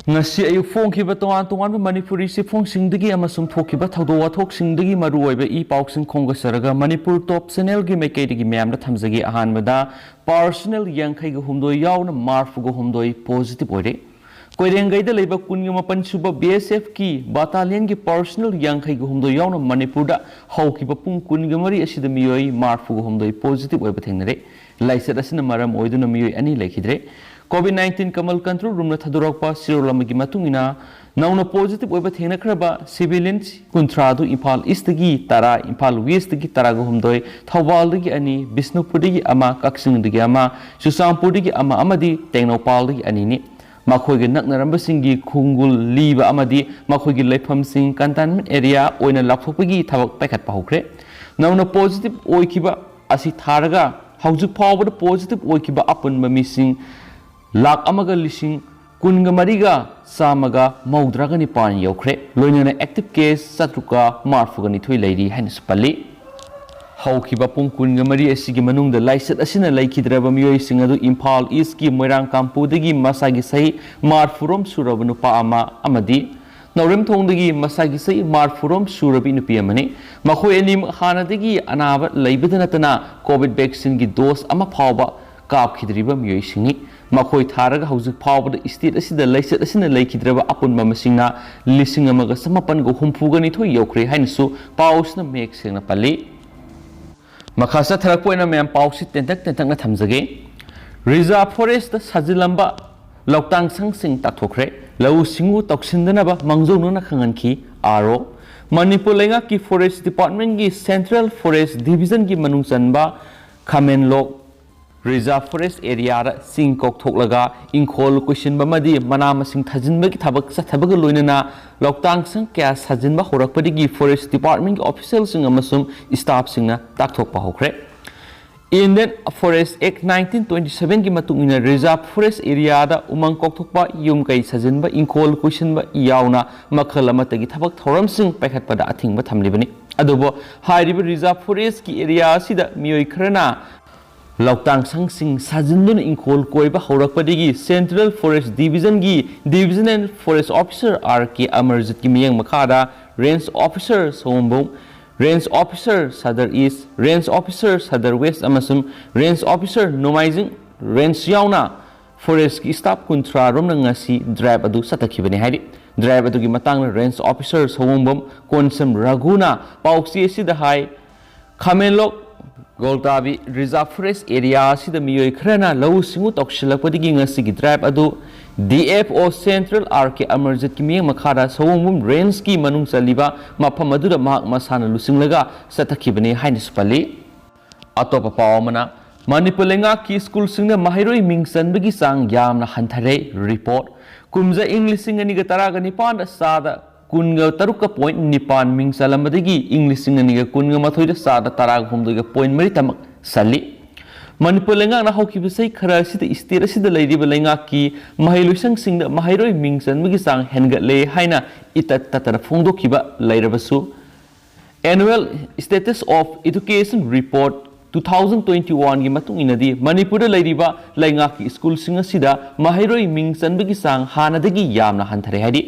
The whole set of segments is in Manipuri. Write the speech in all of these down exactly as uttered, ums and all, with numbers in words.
ꯉꯁꯤ ꯑꯌꯨꯛ ꯐꯣꯡꯈꯤꯕ ꯇꯣꯉꯥꯟ ꯇꯣꯉꯥꯟꯕ ꯃꯅꯤꯄꯨꯔꯤ ꯆꯦꯐꯣꯡꯁꯤꯡꯗꯒꯤ ꯑꯃꯁꯨꯡ ꯊꯣꯛꯈꯤꯕ ꯊꯧꯗꯣꯛ ꯋꯥꯊꯣꯛꯁꯤꯡꯗꯒꯤ ꯃꯔꯨꯑꯣꯏꯕ ꯏ ꯄꯥꯎꯁꯤꯡ ꯈꯣꯝꯒꯠꯆꯔꯒ ꯃꯅꯤꯄꯨꯔ ꯇꯣꯞ ꯆꯦꯅꯦꯜꯒꯤ ꯃꯥꯏꯀꯩꯗꯒꯤ ꯃꯌꯥꯝꯗ ꯊꯝꯖꯒꯦ꯫ ꯑꯍꯥꯟꯕꯗ ꯄꯥꯔꯁꯅꯦꯜ ꯌꯥꯡꯈꯩꯒ ꯍꯨꯝꯗꯣꯏ ꯌꯥꯎꯅ ꯃꯔꯐꯨꯒ ꯍꯨꯝꯗꯣꯏ ꯄꯣꯖꯤꯇꯤꯚ ꯑꯣꯏꯔꯦ꯫ ꯀꯣꯏꯔꯦꯡꯒꯩꯗ ꯂꯩꯕ ꯀꯨꯟꯒ ꯃꯥꯄꯟ ꯁꯨꯕ ꯕꯤ ꯑꯦꯁ ꯑꯦꯐꯀꯤ ꯕꯥꯇꯥꯂꯤꯌꯟꯒꯤ ꯄꯥꯔꯁꯅꯦꯜ ꯌꯥꯡꯈꯩꯒ ꯍꯨꯝꯗꯣꯏ ꯌꯥꯎꯅ ꯃꯅꯤꯄꯨꯔꯗ ꯍꯧꯈꯤꯕ ꯄꯨꯡ ꯀꯨꯟꯒ ꯃꯔꯤ ꯑꯁꯤꯗ ꯃꯤꯑꯣꯏ ꯃꯔꯐꯨꯒ ꯍꯨꯝꯗꯣꯏ ꯄꯣꯖꯤꯇꯤꯚ ꯑꯣꯏꯕ ꯊꯦꯡꯅꯔꯦ꯫ ꯂꯥꯏꯆꯠ ꯑꯁꯤꯅ ꯃꯔꯝ ꯑꯣꯏꯗꯨꯅ ꯃꯤꯑꯣꯏ ꯑꯅꯤ ꯂꯩꯈꯤꯗ꯭ꯔꯦ꯫ ꯀꯣꯚꯤꯗ ꯅꯥꯏꯟꯇꯤꯟ ꯀꯃꯜ ꯀꯟꯇ꯭ꯔꯣꯜ ꯔꯨꯝꯅ ꯊꯥꯗꯣꯔꯛꯄ ꯁꯤꯔꯣꯜ ꯑꯃꯒꯤ ꯃꯇꯨꯡ ꯏꯟꯅ, ꯅꯧꯅ ꯄꯣꯖꯤꯇꯤꯚ ꯑꯣꯏꯕ ꯊꯦꯡꯅꯈ꯭ꯔꯕ ꯁꯤꯚꯤꯂꯤꯌꯟꯁ ꯀꯨꯟꯊ꯭ꯔꯥ ꯑꯗꯨ ꯏꯝꯐꯥꯜ ꯏꯁꯇꯒꯤ ꯇꯔꯥ, ꯏꯝꯐꯥꯜ ꯋꯦꯁꯇꯒꯤ ꯇꯔꯥꯒ ꯍꯨꯝꯗꯣꯏ, ꯊꯧꯕꯥꯜꯗꯒꯤ ꯑꯅꯤ, ꯕꯤꯁꯅꯨꯄꯨꯔꯗꯒꯤ ꯑꯃ, ꯀꯛꯆꯤꯡꯗꯒꯤ ꯑꯃ, ꯆꯨꯔꯆꯥꯟꯄꯨꯔꯗꯒꯤ ꯑꯃ ꯑꯃꯗꯤ ꯇꯦꯡꯅꯧꯄꯥꯜꯗꯒꯤ ꯑꯅꯤꯅꯤ꯫ ꯃꯈꯣꯏꯒ ꯅꯛꯅꯔꯝꯕꯁꯤꯡꯒꯤ ꯈꯣꯡꯒꯨꯜ ꯂꯤꯕ ꯑꯃꯗꯤ ꯃꯈꯣꯏꯒꯤ ꯂꯩꯐꯝꯁꯤꯡ ꯀꯟꯇꯦꯟꯃꯦꯟꯠ ꯑꯦꯔꯤꯌꯥ ꯑꯣꯏꯅ ꯂꯥꯎꯊꯣꯛꯄꯒꯤ ꯊꯕꯛ ꯄꯥꯏꯈꯠꯄ ꯍꯧꯈ꯭ꯔꯦ꯫ ꯅꯧꯅ ꯄꯣꯖꯤꯇꯤꯚ ꯑꯣꯏꯈꯤꯕ ꯑꯁꯤ ꯊꯥꯔꯒ ꯍꯧꯖꯤꯛ ꯐꯥꯎꯕꯗ ꯄꯣꯖꯤꯇꯤꯚ ꯑꯣꯏꯈꯤꯕ ꯑꯄꯨꯟꯕ ꯃꯤꯁꯤꯡ ꯂꯥꯈ ꯑꯃꯒ ꯂꯤꯁꯤꯡ ꯀꯨꯟꯒ ꯃꯔꯤꯒ ꯆꯥꯝꯃꯒ ꯃꯧꯗ꯭ꯔꯥꯒ ꯅꯤꯄꯥꯟ ꯌꯧꯈ꯭ꯔꯦ꯫ ꯂꯣꯏꯅꯅ ꯑꯦꯛꯇꯤꯚ ꯀꯦꯁ ꯆꯥꯇ꯭ꯔꯨꯛꯀ ꯃꯔꯐꯨꯒ ꯅꯤꯊꯣꯏ ꯂꯩꯔꯤ ꯍꯥꯏꯅꯁꯨ ꯄꯜꯂꯤ꯫ ꯍꯧꯈꯤꯕ ꯄꯨꯡ ꯀꯨꯟꯒ ꯃꯔꯤ ꯑꯁꯤꯒꯤ ꯃꯅꯨꯡꯗ ꯂꯥꯏꯆꯠ ꯑꯁꯤꯅ ꯂꯩꯈꯤꯗ꯭ꯔꯕ ꯃꯤꯑꯣꯏꯁꯤꯡ ꯑꯗꯨ ꯏꯝꯐꯥꯜ ꯏꯁꯀꯤ ꯃꯣꯏꯔꯥꯡ ꯀꯥꯝꯄꯨꯗꯒꯤ ꯃꯁꯥꯒꯤ ꯆꯍꯤ ꯃꯔꯐꯨꯔꯣꯝ ꯁꯨꯔꯕ ꯅꯨꯄꯥ ꯑꯃ ꯑꯃꯗꯤ ꯅꯥꯎꯔꯦꯝꯊꯣꯡꯗꯒꯤ ꯃꯁꯥꯒꯤ ꯆꯍꯤ ꯃꯔꯐꯨꯔꯣꯝ ꯁꯨꯔꯕꯤ ꯅꯨꯄꯤ ꯑꯃꯅꯤ꯫ ꯃꯈꯣꯏ ꯑꯅꯤꯃꯛ ꯍꯥꯟꯅꯗꯒꯤ ꯑꯅꯥꯕ ꯂꯩꯕꯗ ꯅꯠꯇꯅ ꯀꯣꯚꯤꯗ ꯚꯦꯛꯁꯤꯟꯒꯤ ꯗꯣꯁ ꯑꯃ ꯐꯥꯎꯕ ꯀꯥꯞꯈꯤꯗ꯭ꯔꯤꯕ ꯃꯤꯑꯣꯏꯁꯤꯡꯅꯤ꯫ ꯃꯈꯣꯏ ꯊꯥꯔꯒ ꯍꯧꯖꯤꯛ ꯐꯥꯎꯕꯗ ꯏꯁꯇꯦꯠ ꯑꯁꯤꯗ ꯂꯥꯏꯆꯠ ꯑꯁꯤꯅ ꯂꯩꯈꯤꯗ꯭ꯔꯕ ꯑꯄꯨꯟꯕ ꯃꯁꯤꯡꯅ ꯂꯤꯁꯤꯡ ꯑꯃꯒ ꯆꯃꯥꯄꯟꯒ ꯍꯨꯝꯐꯨꯒ ꯅꯤꯊꯣꯏ ꯌꯧꯈ꯭ꯔꯦ ꯍꯥꯏꯅꯁꯨ ꯄꯥꯎꯁꯤꯅ ꯃꯌꯦꯛ ꯁꯦꯡꯅ ꯄꯜꯂꯤ꯫ ꯃꯈꯥ ꯆꯠꯊꯔꯛꯄ ꯑꯣꯏꯅ ꯃꯌꯥꯝ ꯄꯥꯎꯁꯤ ꯇꯦꯟꯇꯛ ꯇꯦꯟꯇꯛꯅ ꯊꯝꯖꯒꯦ꯫ ꯔꯤꯖꯥꯔꯚ ꯐꯣꯔꯦꯁꯇ ꯁꯥꯖꯤꯜꯂꯝꯕ ꯂꯧꯇꯥꯡ ꯁꯪꯁꯤꯡ ꯇꯥꯛꯊꯣꯛꯈ꯭ꯔꯦ꯫ ꯂꯧꯎ ꯁꯤꯡꯎ ꯇꯧꯁꯤꯟꯗꯅꯕ ꯃꯥꯡꯖꯧꯅꯅ ꯈꯪꯍꯟꯈꯤ꯫ ꯑꯥꯔ ꯑꯣ꯫ ꯃꯅꯤꯄꯨꯔ ꯂꯩꯉꯥꯛꯀꯤ ꯐꯣꯔꯦꯁ ꯗꯤꯄꯥꯔꯠꯃꯦꯟꯒꯤ ꯁꯦꯟꯇ꯭ꯔꯦꯜ ꯐꯣꯔꯦꯁ ꯗꯤꯕꯤꯖꯟꯒꯤ ꯃꯅꯨꯡ ꯆꯟꯕ ꯈꯥꯃꯦꯟꯂꯣꯛ ꯔꯤꯖꯥꯔꯚ ꯐꯣꯔꯦꯁ ꯑꯦꯔꯤꯌꯥꯗ ꯆꯤꯡ ꯀꯣꯛꯊꯣꯛꯂꯒ ꯏꯪꯈꯣꯜ ꯀꯣꯏꯁꯤꯟꯕ ꯑꯃꯗꯤ ꯃꯅꯥ ꯃꯁꯤꯡ ꯊꯥꯖꯤꯟꯕꯒꯤ ꯊꯕꯛ ꯆꯠꯊꯕꯒ ꯂꯣꯏꯅꯅ ꯂꯧꯇꯥꯡ ꯁꯪ ꯀꯌꯥ ꯁꯥꯖꯤꯟꯕ ꯍꯧꯔꯛꯄꯗꯒꯤ ꯐꯣꯔꯦꯁ ꯗꯤꯄꯥꯔꯠꯃꯦꯟꯒꯤ ꯑꯣꯐꯤꯁꯤꯌꯦꯜꯁꯤꯡ ꯑꯃꯁꯨꯡ ꯁ꯭ꯇꯥꯐꯁꯤꯡꯅ ꯇꯥꯛꯊꯣꯛꯄ ꯍꯧꯈ꯭ꯔꯦ꯫ ꯏꯟꯗꯤꯌꯟ ꯐꯣꯔꯦꯁ ꯑꯦꯛ ꯅꯥꯏꯟꯇꯤꯟ ꯇ꯭ꯋꯦꯟꯇꯤ ꯁꯚꯦꯟꯒꯤ ꯃꯇꯨꯡ ꯏꯟꯅ ꯔꯤꯖꯥꯔꯚ ꯐꯣꯔꯦꯁ ꯑꯦꯔꯤꯌꯥꯗ ꯎꯃꯪ ꯀꯣꯛꯊꯣꯛꯄ, ꯌꯨꯝ ꯀꯩ ꯁꯥꯖꯤꯟꯕ, ꯏꯪꯈꯣꯜ ꯀꯣꯏꯁꯤꯟꯕ ꯌꯥꯎꯅ ꯃꯈꯜ ꯑꯃꯠꯇꯒꯤ ꯊꯕꯛ ꯊꯧꯔꯝꯁꯤꯡ ꯄꯥꯏꯈꯠꯄꯗ ꯑꯊꯤꯡꯕ ꯊꯝꯂꯤꯕꯅꯤ꯫ ꯑꯗꯨꯕꯨ ꯍꯥꯏꯔꯤꯕ ꯔꯤꯖꯥꯔꯚ ꯐꯣꯔꯦꯁꯀꯤ ꯑꯦꯔꯤꯌꯥ ꯑꯁꯤꯗ ꯃꯤꯑꯣꯏ ꯈꯔꯅ ꯂꯧꯇꯥꯡ ꯁꯪꯁꯤꯡ ꯁꯥꯖꯤꯟꯗꯨꯅ ꯏꯪꯈꯣꯜ ꯀꯣꯏꯕ ꯍꯧꯔꯛꯄꯗꯒꯤ Central Forest Division ꯒꯤ Divisional Forest Officer R K ꯑꯃꯔꯖꯤꯠꯀꯤ ꯃꯤꯠꯌꯦꯡ ꯃꯈꯥꯗ Range Officer ꯁꯑꯣꯝꯕꯨꯡ, Range Officer Sadar East, Range Officer Sadar West ꯑꯃꯁꯨꯡ Range Officer ꯅꯣꯡꯃꯥꯏꯖꯤꯡ Range ꯌꯥꯎꯅ Forest ꯀꯤ staff ꯀꯨꯟꯊ꯭ꯔꯥ ꯔꯣꯝꯅ ꯉꯁꯤ drive ꯑꯗꯨ ꯆꯠꯊꯈꯤꯕꯅꯤ ꯍꯥꯏꯔꯤ꯫ Drive ꯑꯗꯨꯒꯤ ꯃꯇꯥꯡꯗ Range Officer ꯁꯑꯣꯝꯕꯨꯡ ꯀꯣꯟꯁꯝ ꯔꯘꯨꯅ ꯄꯥꯎꯆꯦ ꯑꯁꯤꯗ ꯍꯥꯏ, ꯈꯥꯃꯦꯟꯂꯣꯛ ꯒꯣꯜꯇꯥꯕꯤ Reserve Forest area ꯑꯁꯤꯗ ꯃꯤꯑꯣꯏ ꯈꯔꯅ ꯂꯧꯎ ꯁꯤꯡꯎ ꯇꯧꯁꯤꯜꯂꯛꯄꯗꯒꯤ ꯉꯁꯤꯒꯤ drive ꯑꯗꯨ D F O Central R K ꯑꯃꯔꯖꯤꯠꯀꯤ ꯃꯤꯠꯌꯦꯡ ꯃꯈꯥꯗ ꯁꯑꯣꯝꯕꯨꯡ Range ꯀꯤ ꯃꯅꯨꯡ ꯆꯜꯂꯤꯕ ꯃꯐꯝ ꯑꯗꯨꯗ ꯃꯍꯥꯛ ꯃꯁꯥꯅ ꯂꯨꯆꯤꯡꯂꯒ ꯆꯠꯊꯈꯤꯕꯅꯤ ꯍꯥꯏꯅꯁꯨ ꯄꯜꯂꯤ꯫ ꯑꯇꯣꯞꯄ ꯄꯥꯎ ꯑꯃꯅ, ꯃꯅꯤꯄꯨꯔ ꯂꯩꯉꯥꯛꯀꯤ ꯁ꯭ꯀꯨꯜꯁꯤꯡꯗ ꯃꯍꯩꯔꯣꯏ ꯃꯤꯡ ꯆꯟꯕꯒꯤ ꯆꯥꯡ ꯌꯥꯝꯅ ꯍꯟꯊꯔꯦ꯫ Report꯫ ꯀꯨꯝꯖꯥ ꯏꯪ ꯂꯤꯁꯤꯡ ꯑꯅꯤꯒ ꯇꯔꯥꯒ ꯅꯤꯄꯥꯟꯗ ꯆꯥꯗ ꯀꯨꯟꯒ ꯇꯔꯨꯛꯀ point ꯅꯤꯄꯥꯟ ꯃꯤꯡ ꯆꯜꯂꯝꯕꯗꯒꯤ ꯏꯪ ꯂꯤꯁꯤꯡ ꯑꯅꯤꯒ ꯀꯨꯟꯒ ꯃꯥꯊꯣꯏꯗ ꯆꯥꯗ ꯇꯔꯥꯒ ꯍꯨꯝꯗꯣꯏꯒ point ꯃꯔꯤ ꯇꯃꯛ ꯆꯜꯂꯤ꯫ ꯃꯅꯤꯄꯨꯔ ꯂꯩꯉꯥꯛꯅ ꯍꯧꯈꯤꯕ ꯆꯍꯤ ꯈꯔ ꯑꯁꯤꯗ state ꯑꯁꯤꯗ ꯂꯩꯔꯤꯕ ꯂꯩꯉꯥꯛꯀꯤ ꯃꯍꯩꯂꯣꯏꯁꯪꯁꯤꯡꯗ ꯃꯍꯩꯔꯣꯏ ꯃꯤꯡ ꯆꯟꯕꯒꯤ ꯆꯥꯡ ꯍꯦꯟꯒꯠꯂꯦ ꯍꯥꯏꯅ ꯏꯇꯠ ꯇꯠꯇꯅ ꯐꯣꯡꯗꯣꯛꯈꯤꯕ ꯂꯩꯔꯕꯁꯨ, Annual Status of Education Report two thousand twenty-one ꯒꯤ ꯃꯇꯨꯡ ꯏꯟꯅꯗꯤ ꯃꯅꯤꯄꯨꯔꯗ ꯂꯩꯔꯤꯕ ꯂꯩꯉꯥꯛꯀꯤ ꯁ꯭ꯀꯨꯜꯁꯤꯡ ꯑꯁꯤꯗ ꯃꯍꯩꯔꯣꯏ ꯃꯤꯡ ꯆꯟꯕꯒꯤ ꯆꯥꯡ ꯍꯥꯟꯅꯗꯒꯤ ꯌꯥꯝꯅ ꯍꯟꯊꯔꯦ ꯍꯥꯏꯔꯤ꯫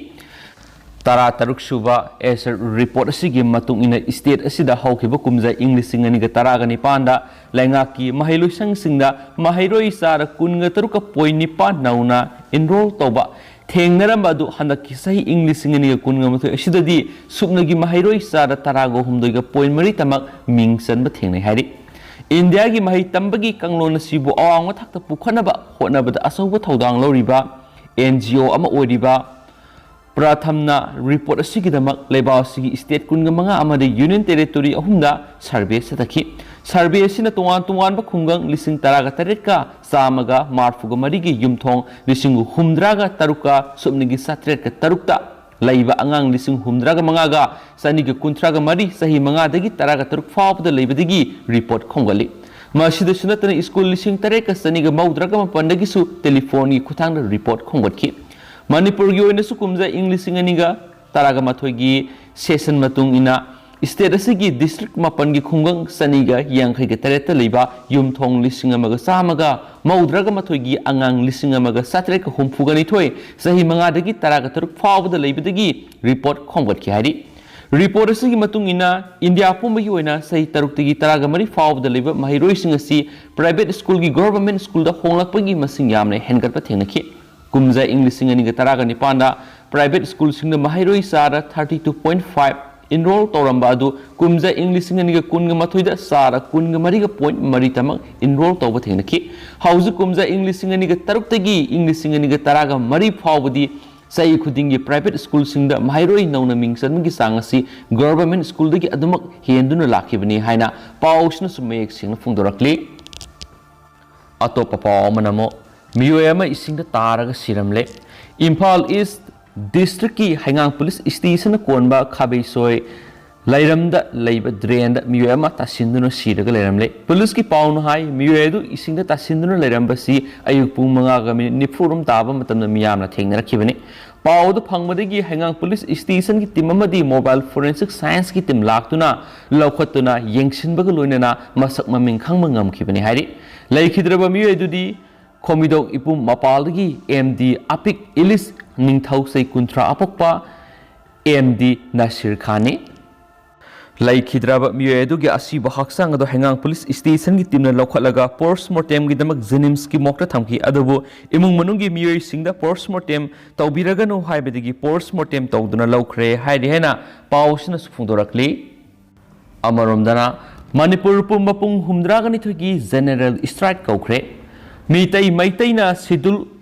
ꯇꯔꯥꯇꯔꯨꯛ ꯁꯨꯕ ꯑꯦꯁꯔ ꯔꯤꯄꯣꯔꯠ ꯑꯁꯤꯒꯤ ꯃꯇꯨꯡ ꯏꯟꯅ, state ꯑꯁꯤꯗ ꯍꯧꯈꯤꯕ ꯀꯨꯝꯖꯥ ꯏꯪ ꯂꯤꯁꯤꯡ ꯑꯅꯤꯒ ꯇꯔꯥꯒ ꯅꯤꯄꯥꯟꯗ ꯂꯩꯉꯥꯛꯀꯤ ꯃꯍꯩꯂꯣꯏꯁꯪꯁꯤꯡꯗ ꯃꯍꯩꯔꯣꯏ ꯆꯥꯗ ꯀꯨꯟꯒ ꯇꯔꯨꯛꯀ point ꯅꯤꯄꯥꯟ ꯅꯧꯅ enroll ꯇꯧꯕ ꯊꯦꯡꯅꯔꯝꯕ ꯑꯗꯨ ꯍꯟꯗꯛꯀꯤ ꯆꯍꯤ ꯏꯪ ꯂꯤꯁꯤꯡ ꯑꯅꯤꯒ ꯀꯨꯟꯒ ꯃꯥꯊꯣꯏ ꯑꯁꯤꯗꯗꯤ ꯁꯨꯞꯅꯒꯤ ꯃꯍꯩꯔꯣꯏ ꯆꯥꯗ ꯇꯔꯥꯒ ꯍꯨꯝꯗꯣꯏꯒ point ꯃꯔꯤ ꯇꯃꯛ ꯃꯤꯡ ꯆꯟꯕ ꯊꯦꯡꯅꯩ ꯍꯥꯏꯔꯤ꯫ ꯏꯟꯗꯤꯌꯥꯒꯤ ꯃꯍꯩ ꯇꯝꯕꯒꯤ ꯀꯥꯡꯂꯣꯟ ꯑꯁꯤꯕꯨ ꯑꯋꯥꯡꯕ ꯊꯥꯛꯇ ꯄꯨꯈꯠꯅꯕ ꯍꯣꯠꯅꯕꯗ ꯑꯆꯧꯕ ꯊꯧꯗꯥꯡ ꯂꯧꯔꯤꯕ N G O ꯑꯃ ꯑꯣꯏꯔꯤꯕ ꯄ꯭ꯔꯊꯝꯅ ꯔꯤꯄꯣꯔꯠ ꯑꯁꯤꯒꯤꯗꯃꯛ ꯂꯩꯕꯥꯛ ꯑꯁꯤꯒꯤ state ꯀꯨꯟꯒ ꯃꯉꯥ ꯑꯃꯗꯤ Union Territory ꯑꯍꯨꯝꯗ survey ꯆꯠꯊꯈꯤ꯫ Survey ꯑꯁꯤꯅ ꯇꯣꯉꯥꯟ ꯇꯣꯉꯥꯟꯕ ꯈꯨꯡꯒꯪ ꯂꯤꯁꯤꯡ ꯇꯔꯥꯒ ꯇꯔꯦꯠꯀ ꯆꯥꯝꯃꯒ ꯃꯔꯤꯐꯨꯒ ꯃꯔꯤꯒꯤ ꯌꯨꯝꯊꯣꯡ ꯂꯤꯁꯤꯡ ꯍꯨꯝꯗ꯭ꯔꯥꯒ ꯇꯔꯨꯛꯀ ꯁꯨꯞꯅꯒꯤ ꯆꯥꯇ꯭ꯔꯦꯠꯀ ꯇꯔꯨꯛꯇ ꯂꯩꯕ ꯑꯉꯥꯡ ꯂꯤꯁꯤꯡ ꯍꯨꯝꯗ꯭ꯔꯥꯒ ꯃꯉꯥꯒ ꯆꯅꯤꯒ ꯀꯨꯟꯊ꯭ꯔꯥꯒ ꯃꯔꯤ, ꯆꯍꯤ ꯃꯉꯥꯗꯒꯤ ꯇꯔꯥꯒ ꯇꯔꯨꯛ ꯐꯥꯎꯕꯗ ꯂꯩꯕꯗꯒꯤ ꯔꯤꯄꯣꯔꯠ ꯈꯣꯝꯒꯠꯂꯤ꯫ ꯃꯁꯤꯗꯁꯨ ꯅꯠꯇꯅ ꯁ꯭ꯀꯨꯜ ꯂꯤꯁꯤꯡ ꯇꯔꯦꯠꯀ ꯆꯅꯤꯒ ꯃꯧꯗ꯭ꯔꯥꯒ ꯃꯥꯄꯟꯗꯒꯤꯁꯨ ꯇꯦꯂꯤꯐꯣꯟꯒꯤ ꯈꯨꯠꯊꯥꯡꯗ ꯔꯤꯄꯣꯔꯠ ꯈꯣꯝꯒꯠꯈꯤ꯫ ꯃꯅꯤꯄꯨꯔꯒꯤ ꯑꯣꯏꯅꯁꯨ ꯀꯨꯝꯖꯥ ꯏꯪ ꯂꯤꯁꯤꯡ ꯑꯅꯤꯒ ꯇꯔꯥꯒ ꯃꯥꯊꯣꯏꯒꯤ ꯁꯦꯁꯟ ꯃꯇꯨꯡ ꯏꯟꯅ ꯁ꯭ꯇꯦꯠ ꯑꯁꯤꯒꯤ ꯗꯤꯁꯇ꯭ꯔꯤꯛ ꯃꯥꯄꯟꯒꯤ ꯈꯨꯡꯒꯪ ꯆꯅꯤꯒ ꯌꯥꯡꯈꯩꯒ ꯇꯔꯦꯠꯇ ꯂꯩꯕ ꯌꯨꯝꯊꯣꯡ ꯂꯤꯁꯤꯡ ꯑꯃꯒ ꯆꯥꯝꯃꯒ ꯃꯧꯗ꯭ꯔꯥꯒ ꯃꯥꯊꯣꯏꯒꯤ ꯑꯉꯥꯡ ꯂꯤꯁꯤꯡ ꯑꯃꯒ ꯆꯥꯇ꯭ꯔꯦꯠꯀ ꯍꯨꯝꯐꯨꯒ ꯅꯤꯊꯣꯏ ꯆꯍꯤ ꯃꯉꯥꯗꯒꯤ ꯇꯔꯥꯒ ꯇꯔꯨꯛ ꯐꯥꯎꯕꯗ ꯂꯩꯕꯗꯒꯤ ꯔꯤꯄꯣꯔꯠ ꯈꯣꯝꯒꯠꯈꯤ ꯍꯥꯏꯔꯤ꯫ ꯔꯤꯄꯣꯔꯠ ꯑꯁꯤꯒꯤ ꯃꯇꯨꯡ ꯏꯟꯅ, ꯏꯟꯗꯤꯌꯥ ꯄꯨꯝꯕꯒꯤ ꯑꯣꯏꯅ ꯆꯍꯤ ꯇꯔꯨꯛꯇꯒꯤ ꯇꯔꯥꯒ ꯃꯔꯤ ꯐꯥꯎꯕꯗ ꯂꯩꯕ ꯃꯍꯩꯔꯣꯏꯁꯤꯡ ꯑꯁꯤ ꯄ꯭ꯔꯥꯏꯚꯦꯠ ꯁ꯭ꯀꯨꯜꯒꯤ ꯒꯣꯚꯔꯟꯃꯦꯟꯠ ꯁ꯭ꯀꯨꯜꯗ ꯍꯣꯡꯂꯛꯄꯒꯤ ꯃꯁꯤꯡ ꯌꯥꯝꯅ ꯍꯦꯟꯒꯠꯄ ꯊꯦꯡꯅꯈꯤ꯫ ꯀꯨꯝꯖꯥ ꯏꯪ ꯂꯤꯁꯤꯡ ꯑꯅꯤꯒ ꯇꯔꯥꯒ ꯅꯤꯄꯥꯟꯗ ꯄ꯭ꯔꯥꯏꯚꯦꯠ ꯁ꯭ꯀꯨꯜꯁꯤꯡꯗ ꯃꯍꯩꯔꯣꯏ ꯆꯥꯗ thirty two point five enrol ꯇꯧꯔꯝꯕ ꯑꯗꯨ ꯀꯨꯝꯖꯥ ꯏꯪ ꯂꯤꯁꯤꯡ ꯑꯅꯤꯒ ꯀꯨꯟꯒ ꯃꯥꯊꯣꯏꯗ ꯆꯥꯗ ꯀꯨꯟꯒ ꯃꯔꯤꯒ ꯄꯣꯏꯟꯠ ꯃꯔꯤ ꯇꯃꯛ ꯏꯟꯔꯣꯜ ꯇꯧꯕ ꯊꯦꯡꯅꯈꯤ꯫ ꯍꯧꯖꯤꯛ ꯀꯨꯝꯖꯥ ꯏꯪ ꯂꯤꯁꯤꯡ ꯑꯅꯤꯒ ꯇꯔꯨꯛꯇꯒꯤ ꯏꯪ ꯂꯤꯁꯤꯡ ꯑꯅꯤꯒ ꯇꯔꯥꯒ ꯃꯔꯤ ꯐꯥꯎꯕꯗꯤ ꯆꯍꯤ ꯈꯨꯗꯤꯡꯒꯤ ꯄ꯭ꯔꯥꯏꯚꯦꯠ ꯁ꯭ꯀꯨꯜꯁꯤꯡꯗ ꯃꯍꯩꯔꯣꯏ ꯅꯧꯅ ꯃꯤꯡ ꯆꯟꯕꯒꯤ ꯆꯥꯡ ꯑꯁꯤ ꯒꯣꯚꯔꯟꯃꯦꯟꯠ ꯁ꯭ꯀꯨꯜꯗꯒꯤ ꯑꯗꯨꯃꯛ ꯍꯦꯟꯗꯨꯅ ꯂꯥꯛꯈꯤꯕꯅꯤ ꯍꯥꯏꯅ ꯄꯥꯎꯁꯤꯅꯁꯨ ꯃꯌꯦꯛ ꯁꯦꯡꯅ ꯐꯣꯡꯗꯣꯔꯛꯂꯤ꯫ ꯑꯇꯣꯞꯄ ꯄꯥꯎ ꯑꯃꯅ ꯑꯃꯨꯛ ꯃꯤꯑꯣꯏ ꯑꯃ ꯏꯁꯤꯡꯗ ꯇꯥꯔꯒ ꯁꯤꯔꯝꯂꯦ꯫ ꯏꯝꯐꯥꯜ ꯏꯁ ꯗꯤꯁꯇ꯭ꯔꯤꯛꯀꯤ ꯍꯩꯉꯥꯡ ꯄꯨꯂꯤꯁ ꯁ꯭ꯇꯦꯁꯟꯅ ꯀꯣꯟꯕ ꯈꯥꯕꯩꯁꯣꯏ ꯂꯩꯔꯝꯗ ꯂꯩꯕ ꯗ꯭ꯔꯦꯟꯗ ꯃꯤꯑꯣꯏ ꯑꯃ ꯇꯥꯁꯤꯟꯗꯨꯅ ꯁꯤꯔꯒ ꯂꯩꯔꯝꯂꯦ꯫ ꯄꯨꯂꯤꯁꯀꯤ ꯄꯥꯎꯅ ꯍꯥꯏ, ꯃꯤꯑꯣꯏ ꯑꯗꯨ ꯏꯁꯤꯡꯗ ꯇꯥꯁꯤꯟꯗꯨꯅ ꯂꯩꯔꯝꯕꯁꯤ ꯑꯌꯨꯛ ꯄꯨꯡ ꯃꯉꯥꯒ ꯃꯤꯅꯤꯠ ꯅꯤꯐꯨꯔꯣꯝ ꯇꯥꯕ ꯃꯇꯝꯗ ꯃꯤꯌꯥꯝꯅ ꯊꯦꯡꯅꯔꯛꯈꯤꯕꯅꯤ꯫ ꯄꯥꯎ ꯑꯗꯨ ꯐꯪꯕꯗꯒꯤ ꯍꯩꯉꯥꯡ ꯄꯨꯂꯤꯁ ꯁ꯭ꯇꯦꯁꯟꯒꯤ ꯇꯤꯝ ꯑꯃꯗꯤ ꯃꯣꯕꯥꯏꯜ ꯐꯣꯔꯦꯟꯁꯤꯛ ꯁꯥꯏꯟꯁꯀꯤ ꯇꯤꯝ ꯂꯥꯛꯇꯨꯅ ꯂꯧꯈꯠꯇꯨꯅ ꯌꯦꯡꯁꯤꯟꯕꯒ ꯂꯣꯏꯅꯅ ꯃꯁꯛ ꯃꯃꯤꯡ ꯈꯪꯕ ꯉꯝꯈꯤꯕꯅꯤ ꯍꯥꯏꯔꯤ꯫ ꯂꯩꯈꯤꯗ꯭ꯔꯕ ꯃꯤꯑꯣꯏ ꯑꯗꯨꯗꯤ ꯈꯣꯃꯤꯗꯣꯛ ꯏꯄꯨꯝ ꯃꯄꯥꯜꯗꯒꯤ ꯑꯦꯝ ꯗꯤ ꯑꯄꯤꯛ ꯏꯂꯤꯁ, ꯅꯤꯡꯊꯧ ꯆꯍꯤ ꯀꯨꯟꯊ꯭ꯔꯥ ꯑꯄꯣꯛꯄ ꯑꯦꯝ ꯗꯤ ꯅꯁꯤꯔ ꯈꯥꯟꯅꯤ꯫ ꯂꯩꯈꯤꯗ꯭ꯔꯕ ꯃꯤꯑꯣꯏ ꯑꯗꯨꯒꯤ ꯑꯁꯤꯕ ꯍꯛꯆꯥꯡ ꯑꯗꯨ ꯍꯩꯉꯥꯡ ꯄꯨꯂꯤꯁ ꯁ꯭ꯇꯦꯁꯟꯒꯤ ꯇꯤꯝꯅ ꯂꯧꯈꯠꯂꯒ ꯄꯣꯁꯠꯃꯣꯔꯇꯦꯝꯒꯤꯗꯃꯛ ꯖꯦꯅꯤꯝꯁꯀꯤ ꯃꯣꯔꯒꯇ ꯊꯝꯈꯤ꯫ ꯑꯗꯨꯕꯨ ꯏꯃꯨꯡ ꯃꯅꯨꯡꯒꯤ ꯃꯤꯑꯣꯏꯁꯤꯡꯗ ꯄꯣꯁꯠꯃꯣꯔꯇꯦꯝ ꯇꯧꯕꯤꯔꯒꯅꯨ ꯍꯥꯏꯕꯗꯒꯤ ꯄꯣꯁꯠꯃꯣꯔꯇꯦꯝ ꯇꯧꯗꯨꯅ ꯂꯧꯈ꯭ꯔꯦ ꯍꯥꯏꯔꯤ ꯍꯥꯏꯅ ꯄꯥꯎꯁꯤꯅꯁꯨ ꯐꯣꯡꯗꯣꯔꯛꯂꯤ꯫ ꯑꯃꯔꯣꯝꯗꯅ, ꯃꯅꯤꯄꯨꯔ ꯄꯨꯝꯕ ꯄꯨꯡ ꯍꯨꯝꯗ꯭ꯔꯥꯒ ꯅꯤꯊꯣꯏꯒꯤ ꯖꯦꯅꯦꯔꯦꯜ ꯁ꯭ꯇ꯭ꯔꯥꯏꯛ ꯀꯧꯈ꯭ꯔꯦ꯫ ꯃꯤꯇꯩ ꯃꯩꯇꯩꯅ ꯁꯤꯗꯨꯜ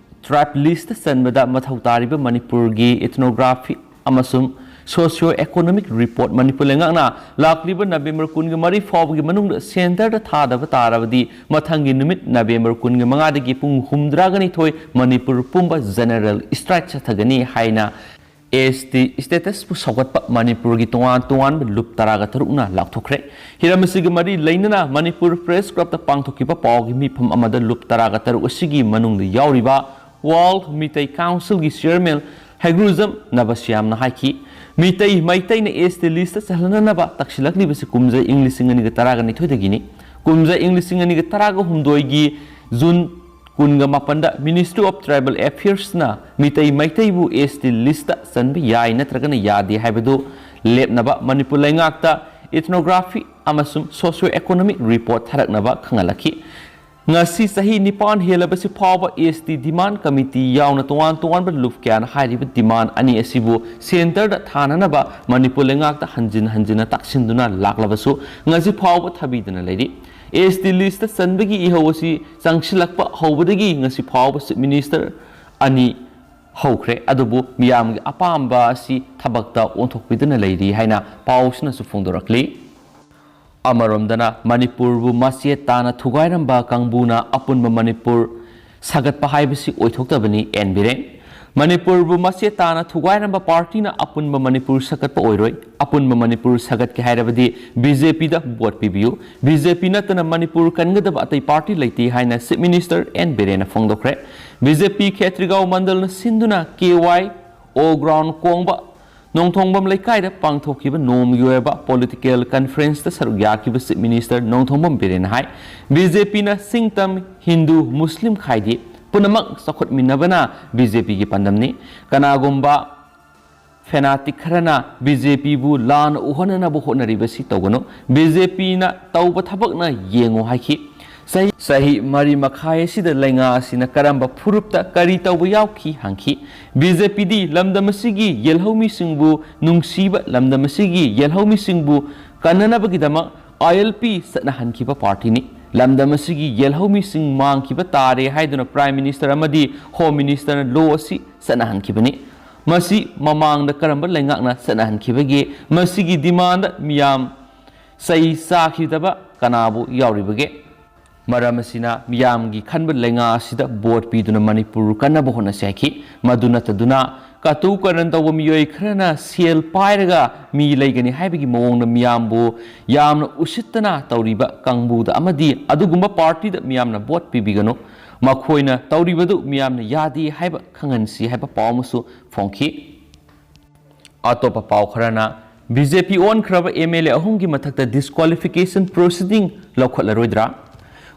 ꯇ꯭ꯔꯥꯏꯕ ꯂꯤꯁꯇ ꯆꯟꯕꯗ ꯃꯊꯧ ꯇꯥꯔꯤꯕ ꯃꯅꯤꯄꯨꯔꯒꯤ ꯏꯊꯅꯣꯒ꯭ꯔꯥꯐꯤ ꯑꯃꯁꯨꯡ ꯁꯣꯁꯤꯌꯣ ꯏꯀꯣꯅꯣꯃꯤꯛ ꯔꯤꯄꯣꯔꯠ ꯃꯅꯤꯄꯨꯔ ꯂꯩꯉꯥꯛꯅ ꯂꯥꯛꯂꯤꯕ ꯅꯕꯦꯝꯕꯔ ꯀꯨꯟꯒ ꯃꯔꯤ ꯐꯥꯎꯕꯒꯤ ꯃꯅꯨꯡꯗ ꯁꯦꯟꯇꯔꯗ ꯊꯥꯗꯕ ꯇꯥꯔꯕꯗꯤ, ꯃꯊꯪꯒꯤ ꯅꯨꯃꯤꯠ ꯅꯕꯦꯝꯕꯔ ꯀꯨꯟꯒ ꯃꯉꯥꯗꯒꯤ ꯄꯨꯡ ꯍꯨꯝꯗ꯭ꯔꯥꯒ ꯅꯤꯊꯣꯏ ꯃꯅꯤꯄꯨꯔ ꯄꯨꯝꯕ ꯖꯦꯅꯦꯔꯦꯜ ꯁ꯭ꯇ꯭ꯔꯥꯏꯛ ꯆꯠꯊꯒꯅꯤ ꯍꯥꯏꯅ ꯑꯦꯁ ꯇꯤ ꯁ꯭ꯇꯦꯇꯁꯄꯨ ꯁꯧꯒꯠꯄ ꯃꯅꯤꯄꯨꯔꯒꯤ ꯇꯣꯉꯥꯟ ꯇꯣꯉꯥꯟꯕ ꯂꯨꯞ ꯇꯔꯥꯒ ꯇꯔꯨꯛꯅ ꯂꯥꯎꯊꯣꯛꯈ꯭ꯔꯦ꯫ ꯍꯤꯔꯝ ꯑꯁꯤꯒ ꯃꯔꯤ ꯂꯩꯅꯅ ꯃꯅꯤꯄꯨꯔ ꯄ꯭ꯔꯦꯁ ꯀ꯭ꯂꯕꯇ ꯄꯥꯡꯊꯣꯛꯈꯤꯕ ꯄꯥꯎꯒꯤ ꯃꯤꯐꯝ ꯑꯃꯗ ꯂꯨꯞ ꯇꯔꯥꯒ ꯇꯔꯨꯛ ꯑꯁꯤꯒꯤ ꯃꯅꯨꯡꯗ ꯌꯥꯎꯔꯤꯕ ꯋꯥꯔꯜ ꯃꯤꯇꯩ ꯀꯥꯎꯟꯁꯤꯜꯒꯤ ꯆꯤꯌꯔꯃꯦꯟ ꯍꯩꯒ꯭ꯔꯨꯖꯝ ꯅꯕꯁ꯭ꯌꯥꯝꯅ ꯍꯥꯏꯈꯤ, ꯃꯤꯇꯩ ꯃꯩꯇꯩꯅ S T list ꯆꯜꯍꯟꯅꯅꯕ ꯇꯛꯁꯤꯜꯂꯛꯂꯤꯕꯁꯤ ꯀꯨꯝꯖꯥ ꯏꯪ ꯂꯤꯁꯤꯡ ꯑꯅꯤꯒ ꯇꯔꯥꯒ ꯅꯤꯊꯣꯏꯗꯒꯤꯅꯤ꯫ ꯀꯨꯝꯖꯥ ꯏꯪ ꯂꯤꯁꯤꯡ ꯑꯅꯤꯒ ꯇꯔꯥꯒ ꯍꯨꯝꯗꯣꯏꯒꯤ June ꯀꯨꯟꯒ ꯃꯥꯄꯟꯗ Ministry of Tribal Affairs ꯅ ꯃꯤꯇꯩ ꯃꯩꯇꯩꯕꯨ S T list ꯆꯟꯕ ꯌꯥꯏ ꯅꯠꯇ꯭ꯔꯒꯅ ꯌꯥꯗꯦ ꯍꯥꯏꯕꯗꯨ ꯂꯦꯞꯅꯕ ꯃꯅꯤꯄꯨꯔ ꯂꯩꯉꯥꯛꯇ Ethnography ꯑꯃꯁꯨꯡ Socio Economic Report ꯊꯥꯔꯛꯅꯕ ꯈꯪꯍꯜꯂꯛꯈꯤ꯫ ꯉꯁꯤ ꯆꯍꯤ ꯅꯤꯄꯥꯟ ꯍꯦꯜꯂꯕꯁꯤ ꯐꯥꯎꯕ S T Demand Committee ꯌꯥꯎꯅ ꯇꯣꯉꯥꯟ ꯇꯣꯉꯥꯟꯕ ꯂꯨꯞ ꯀꯌꯥꯅ ꯍꯥꯏꯔꯤꯕ demand ꯑꯅꯤ ꯑꯁꯤꯕꯨ centre ꯗ ꯊꯥꯅꯅꯕ ꯃꯅꯤꯄꯨꯔ ꯂꯩꯉꯥꯛꯇ ꯍꯟꯖꯤꯟ ꯍꯟꯖꯤꯟꯅ ꯇꯥꯛꯁꯤꯟꯗꯨꯅ ꯂꯥꯛꯂꯕꯁꯨ ꯉꯁꯤ ꯐꯥꯎꯕ ꯊꯥꯕꯤꯗꯅ ꯂꯩꯔꯤ꯫ S T list ꯆꯟꯕꯒꯤ ꯏꯍꯧ ꯑꯁꯤ ꯆꯪꯁꯤꯜꯂꯛꯄ ꯍꯧꯕꯗꯒꯤ ꯉꯁꯤ ꯐꯥꯎꯕ Chief Minister ꯑꯅꯤ ꯍꯧꯈ꯭ꯔꯦ, ꯑꯗꯨꯕꯨ ꯃꯤꯌꯥꯝꯒꯤ ꯑꯄꯥꯝꯕ ꯑꯁꯤ ꯊꯕꯛꯇ ꯑꯣꯟꯊꯣꯛꯄꯤꯗꯨꯅ ꯂꯩꯔꯤ ꯍꯥꯏꯅ ꯄꯥꯎꯁꯤꯅꯁꯨ ꯐꯣꯡꯗꯣꯔꯛꯂꯤ꯫ ꯑꯃꯔꯣꯝꯗꯅ ꯃꯅꯤꯄꯨꯔꯕꯨ ꯃꯆꯦꯠ ꯇꯥꯅ ꯊꯨꯒꯥꯏꯔꯝꯕ ꯀꯥꯡꯕꯨꯅ ꯑꯄꯨꯟꯕ ꯃꯅꯤꯄꯨꯔ ꯁꯥꯒꯠꯄ ꯍꯥꯏꯕꯁꯤ ꯑꯣꯏꯊꯣꯛꯇꯕꯅꯤ, ꯑꯦꯟ ꯕꯤꯔꯦꯟ꯫ ꯃꯅꯤꯄꯨꯔꯕꯨ ꯃꯆꯦꯠ ꯇꯥꯅ ꯊꯨꯒꯥꯏꯔꯝꯕ ꯄꯥꯔꯇꯤꯅ ꯑꯄꯨꯟꯕ ꯃꯅꯤꯄꯨꯔ ꯁꯥꯒꯠꯄ ꯑꯣꯏꯔꯣꯏ꯫ ꯑꯄꯨꯟꯕ ꯃꯅꯤꯄꯨꯔ ꯁꯥꯒꯠꯀꯦ ꯍꯥꯏꯔꯕꯗꯤ B J P ꯗ vote ꯄꯤꯕꯤꯌꯨ꯫ B J P ꯅꯠꯇꯅ ꯃꯅꯤꯄꯨꯔ ꯀꯟꯒꯗꯕ ꯑꯇꯩ ꯄꯥꯔꯇꯤ ꯂꯩꯇꯦ ꯍꯥꯏꯅ Chief Minister ꯑꯦꯟ ꯕꯤꯔꯦꯟꯅ ꯐꯣꯡꯗꯣꯛꯈ꯭ꯔꯦ꯫ B J P ꯈꯦꯇ꯭ꯔꯤꯒꯥꯎ ꯃꯟꯗꯜꯅ ꯁꯤꯟꯗꯨꯅ K Y O ground ꯀꯣꯡꯕ ꯅꯣꯡꯊꯣꯡꯕꯝ ꯂꯩꯀꯥꯏꯗ ꯄꯥꯡꯊꯣꯛꯈꯤꯕ ꯅꯣꯡꯃꯒꯤ ꯑꯣꯏꯕ political conference ꯇ ꯁꯔꯨꯛ ꯌꯥꯈꯤꯕ Chief Minister ꯅꯣꯡꯊꯣꯡꯕꯝ ꯕꯤꯔꯦꯟꯅ ꯍꯥꯏ, B J P ꯅ ꯁꯤꯡꯇꯝ, ꯍꯤꯟꯗꯨ, ꯃꯨꯁꯂꯤꯝ ꯈꯥꯏꯗꯦ, ꯄꯨꯝꯅꯃꯛ ꯆꯥꯎꯈꯠꯃꯤꯟꯅꯕꯅ B J P ꯒꯤ ꯄꯥꯟꯗꯝꯅꯤ꯫ ꯀꯅꯥꯒꯨꯝꯕ fanatic ꯈꯔꯅ B J P ꯕꯨ ꯂꯥꯟꯅ ꯎꯍꯟꯅꯅꯕ ꯍꯣꯠꯅꯔꯤꯕꯁꯤ ꯇꯧꯒꯅꯨ꯫ B J P ꯅ ꯇꯧꯕ ꯊꯕꯛꯅ ꯌꯦꯡꯉꯨ ꯍꯥꯏꯈꯤ꯫ ꯆꯍꯤ, ꯆꯍꯤ ꯃꯔꯤ ꯃꯈꯥꯏ ꯑꯁꯤꯗ ꯂꯩꯉꯥꯛ ꯑꯁꯤꯅ ꯀꯔꯝꯕ ꯐꯨꯔꯨꯞꯇ ꯀꯔꯤ ꯇꯧꯕ ꯌꯥꯎꯈꯤ ꯍꯪꯈꯤ꯫ B J P ꯗꯤ ꯂꯝꯗꯝ ꯑꯁꯤꯒꯤ ꯌꯦꯜꯍꯧꯃꯤꯁꯤꯡꯕꯨ ꯅꯨꯡꯁꯤꯕ, ꯂꯝꯗꯝ ꯑꯁꯤꯒꯤ ꯌꯦꯜꯍꯧꯃꯤꯁꯤꯡꯕꯨ ꯀꯟꯅꯅꯕꯒꯤꯗꯃꯛ I L P ꯆꯠꯅꯍꯟꯈꯤꯕ ꯄꯥꯔꯇꯤꯅꯤ꯫ ꯂꯝꯗꯝ ꯑꯁꯤꯒꯤ ꯌꯦꯜꯍꯧꯃꯤꯁꯤꯡ ꯃꯥꯡꯈꯤꯕ ꯇꯥꯔꯦ ꯍꯥꯏꯗꯨꯅ Prime Minister ꯑꯃꯗꯤ Home Minister ꯅ law ꯑꯁꯤ ꯆꯠꯅꯍꯟꯈꯤꯕꯅꯤ꯫ ꯃꯁꯤ ꯃꯃꯥꯡꯗ ꯀꯔꯝꯕ ꯂꯩꯉꯥꯛꯅ ꯆꯠꯅꯍꯟꯈꯤꯕꯒꯦ? ꯃꯁꯤꯒꯤ demand ꯗ ꯃꯤꯌꯥꯝ ꯆꯩ ꯆꯥꯈꯤꯗꯕ ꯀꯅꯥꯕꯨ ꯌꯥꯎꯔꯤꯕꯒꯦ? ꯃꯔꯝ ꯑꯁꯤꯅ ꯃꯤꯌꯥꯝꯒꯤ ꯈꯟꯕ ꯂꯩꯉꯥꯛ ꯑꯁꯤꯗ vote ꯄꯤꯗꯨꯅ ꯃꯅꯤꯄꯨꯔ ꯀꯟꯅꯕ ꯍꯣꯠꯅꯁꯤ ꯍꯥꯏꯈꯤ꯫ ꯃꯗꯨ ꯅꯠꯇꯗꯨꯅ ꯀꯇꯨ ꯀꯔꯟ ꯇꯧꯕ ꯃꯤꯑꯣꯏ ꯈꯔꯅ ꯁꯦꯜ ꯄꯥꯏꯔꯒ ꯃꯤ ꯂꯩꯒꯅꯤ ꯍꯥꯏꯕꯒꯤ ꯃꯑꯣꯡꯗ ꯃꯤꯌꯥꯝꯕꯨ ꯌꯥꯝꯅ ꯎꯁꯤꯠꯇꯅ ꯇꯧꯔꯤꯕ ꯀꯥꯡꯕꯨꯗ ꯑꯃꯗꯤ ꯑꯗꯨꯒꯨꯝꯕ ꯄꯥꯔꯇꯤꯗ ꯃꯤꯌꯥꯝꯅ vote ꯄꯤꯕꯤꯒꯅꯨ꯫ ꯃꯈꯣꯏꯅ ꯇꯧꯔꯤꯕꯗꯨ ꯃꯤꯌꯥꯝꯅ ꯌꯥꯗꯦ ꯍꯥꯏꯕ ꯈꯪꯍꯟꯁꯤ ꯍꯥꯏꯕ ꯄꯥꯎ ꯑꯃꯁꯨ ꯐꯣꯡꯈꯤ꯫ ꯑꯇꯣꯞꯄ ꯄꯥꯎ ꯈꯔꯅ, ꯕꯤ ꯖꯦ ꯄꯤ ꯑꯣꯟꯈ꯭ꯔꯕ ꯑꯦꯝ ꯑꯦꯜ ꯑꯦ ꯑꯍꯨꯝꯒꯤ ꯃꯊꯛꯇ disqualification proceeding ꯂꯧꯈꯠꯂꯔꯣꯏꯗ꯭ꯔꯥ?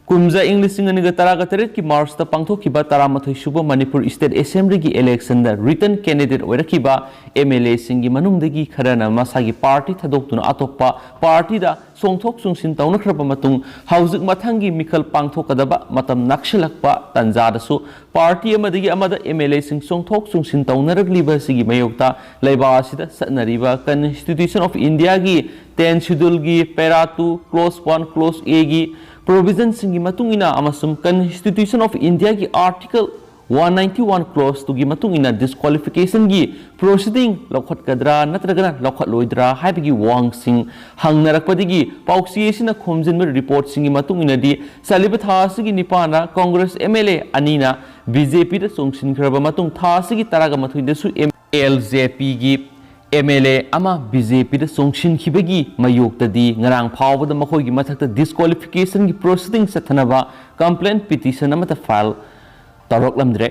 ꯀꯨꯝꯖꯥ ꯏꯪ ꯂꯤꯁꯤꯡ ꯑꯅꯤꯒ ꯇꯔꯥꯒ ꯇꯔꯦꯠꯀꯤ ꯃꯥꯔꯆꯇ ꯄꯥꯡꯊꯣꯛꯈꯤꯕ ꯇꯔꯥꯃꯥꯊꯣꯏ ꯁꯨꯕ ꯃꯅꯤꯄꯨꯔ State Assemblyꯒꯤ electionꯗ written candidate ꯑꯣꯏꯔꯛꯈꯤꯕ ꯑꯦꯝ ꯑꯦꯜ ꯑꯦꯁꯤꯡꯒꯤ ꯃꯅꯨꯡꯗꯒꯤ ꯈꯔꯅ ꯃꯁꯥꯒꯤ party ꯊꯥꯗꯣꯛꯇꯨꯅ ꯑꯇꯣꯞꯄ partyꯗ ꯆꯣꯡꯊꯣꯛ ꯆꯣꯡꯁꯤꯟ ꯇꯧꯅꯈ꯭ꯔꯕ ꯃꯇꯨꯡ, ꯍꯧꯖꯤꯛ ꯃꯊꯪꯒꯤ ꯃꯤꯈꯜ ꯄꯥꯡꯊꯣꯛꯀꯗꯕ ꯃꯇꯝ ꯅꯛꯁꯤꯜꯂꯛꯄ ꯇꯥꯟꯖꯥꯗꯁꯨ party ꯑꯃꯗꯒꯤ ꯑꯃꯗ ꯑꯦꯝ ꯑꯦꯜ ꯑꯦꯁꯤꯡ ꯆꯣꯡꯊꯣꯛ ꯆꯣꯡꯁꯤꯟ ꯇꯧꯅꯔꯛꯂꯤꯕ ꯑꯁꯤꯒꯤ ꯃꯥꯌꯣꯛꯇ ꯂꯩꯕꯥꯛ ꯑꯁꯤꯗ ꯆꯠꯅꯔꯤꯕ Constitution of Indiaꯒꯤ tenth scheduleꯒꯤ para two clause one clause Aꯒꯤ provisionꯁꯤꯡꯒꯤ ꯃꯇꯨꯡ ꯏꯟꯅ ꯑꯃꯁꯨꯡ Constitution of Indiaꯒꯤ article one ninety one clause twoꯒꯤ ꯃꯇꯨꯡ ꯏꯟꯅ disqualificationꯒꯤ proceeding ꯂꯧꯈꯠꯀꯗ꯭ꯔꯥ ꯅꯠꯇ꯭ꯔꯒꯅ ꯂꯧꯈꯠꯂꯣꯏꯗ꯭ꯔꯥ ꯍꯥꯏꯕꯒꯤ ꯋꯥꯍꯪꯁꯤꯡ ꯍꯪꯅꯔꯛꯄꯗꯒꯤ ꯄꯥꯎꯆꯦ ꯑꯁꯤꯅ ꯈꯣꯝꯖꯤꯟꯕ reportꯁꯤꯡꯒꯤ ꯃꯇꯨꯡ ꯏꯟꯅꯗꯤ, ꯆꯠꯂꯤꯕ ꯊꯥ ꯑꯁꯤꯒꯤ ꯅꯤꯄꯥꯟꯗ Congress M L A ꯑꯅꯤꯅ B J Pꯗ ꯆꯣꯡꯁꯤꯟꯈ꯭ꯔꯕ ꯃꯇꯨꯡ, ꯊꯥ ꯑꯁꯤꯒꯤ ꯇꯔꯥꯒ ꯃꯥꯊꯣꯏꯗꯁꯨ L J Pꯒꯤ M L A ꯑꯃ B J Pꯗ ꯆꯣꯡꯁꯤꯟꯈꯤꯕꯒꯤ ꯃꯥꯌꯣꯛꯇꯗꯤ ꯉꯔꯥꯡ ꯐꯥꯎꯕꯗ ꯃꯈꯣꯏꯒꯤ ꯃꯊꯛꯇ disqualificationꯒꯤ proceeding ꯆꯠꯊꯅꯕ complaint petition ꯑꯃꯠꯇ file ꯇꯧꯔꯛꯂꯝꯗ꯭ꯔꯦ꯫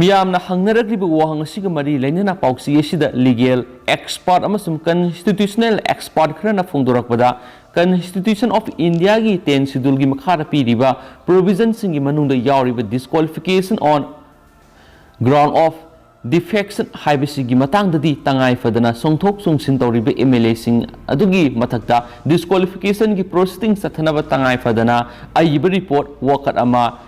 ꯃꯤꯌꯥꯝꯅ ꯍꯪꯅꯔꯛꯂꯤꯕ ꯋꯥꯍꯪ ꯑꯁꯤꯒ ꯃꯔꯤ ꯂꯩꯅꯅ ꯄꯥꯎꯆꯦ ꯑꯁꯤꯗ legal expert ꯑꯃꯁꯨꯡ constitutional expert ꯈꯔꯅ ꯐꯣꯡꯗꯣꯔꯛꯄꯗ, Constitution of Indiaꯒꯤ tenth scheduleꯒꯤ ꯃꯈꯥꯗ ꯄꯤꯔꯤꯕ provisionꯁꯤꯡꯒꯤ ꯃꯅꯨꯡꯗ ꯌꯥꯎꯔꯤꯕ disqualification on ground of defection ꯍꯥꯏꯕꯁꯤꯒꯤ ꯃꯇꯥꯡꯗꯗꯤ ꯇꯉꯥꯏ ꯐꯗꯅ ꯆꯣꯡꯊꯣꯛ ꯆꯣꯡꯁꯤꯟ ꯇꯧꯔꯤꯕ M L Aꯁꯤꯡ ꯑꯗꯨꯒꯤ ꯃꯊꯛꯇ disqualificationꯒꯤ proceeding ꯆꯠꯊꯅꯕ ꯇꯉꯥꯏ ꯐꯗꯅ ꯑꯏꯕ report ꯋꯥꯀꯠ ꯑꯃ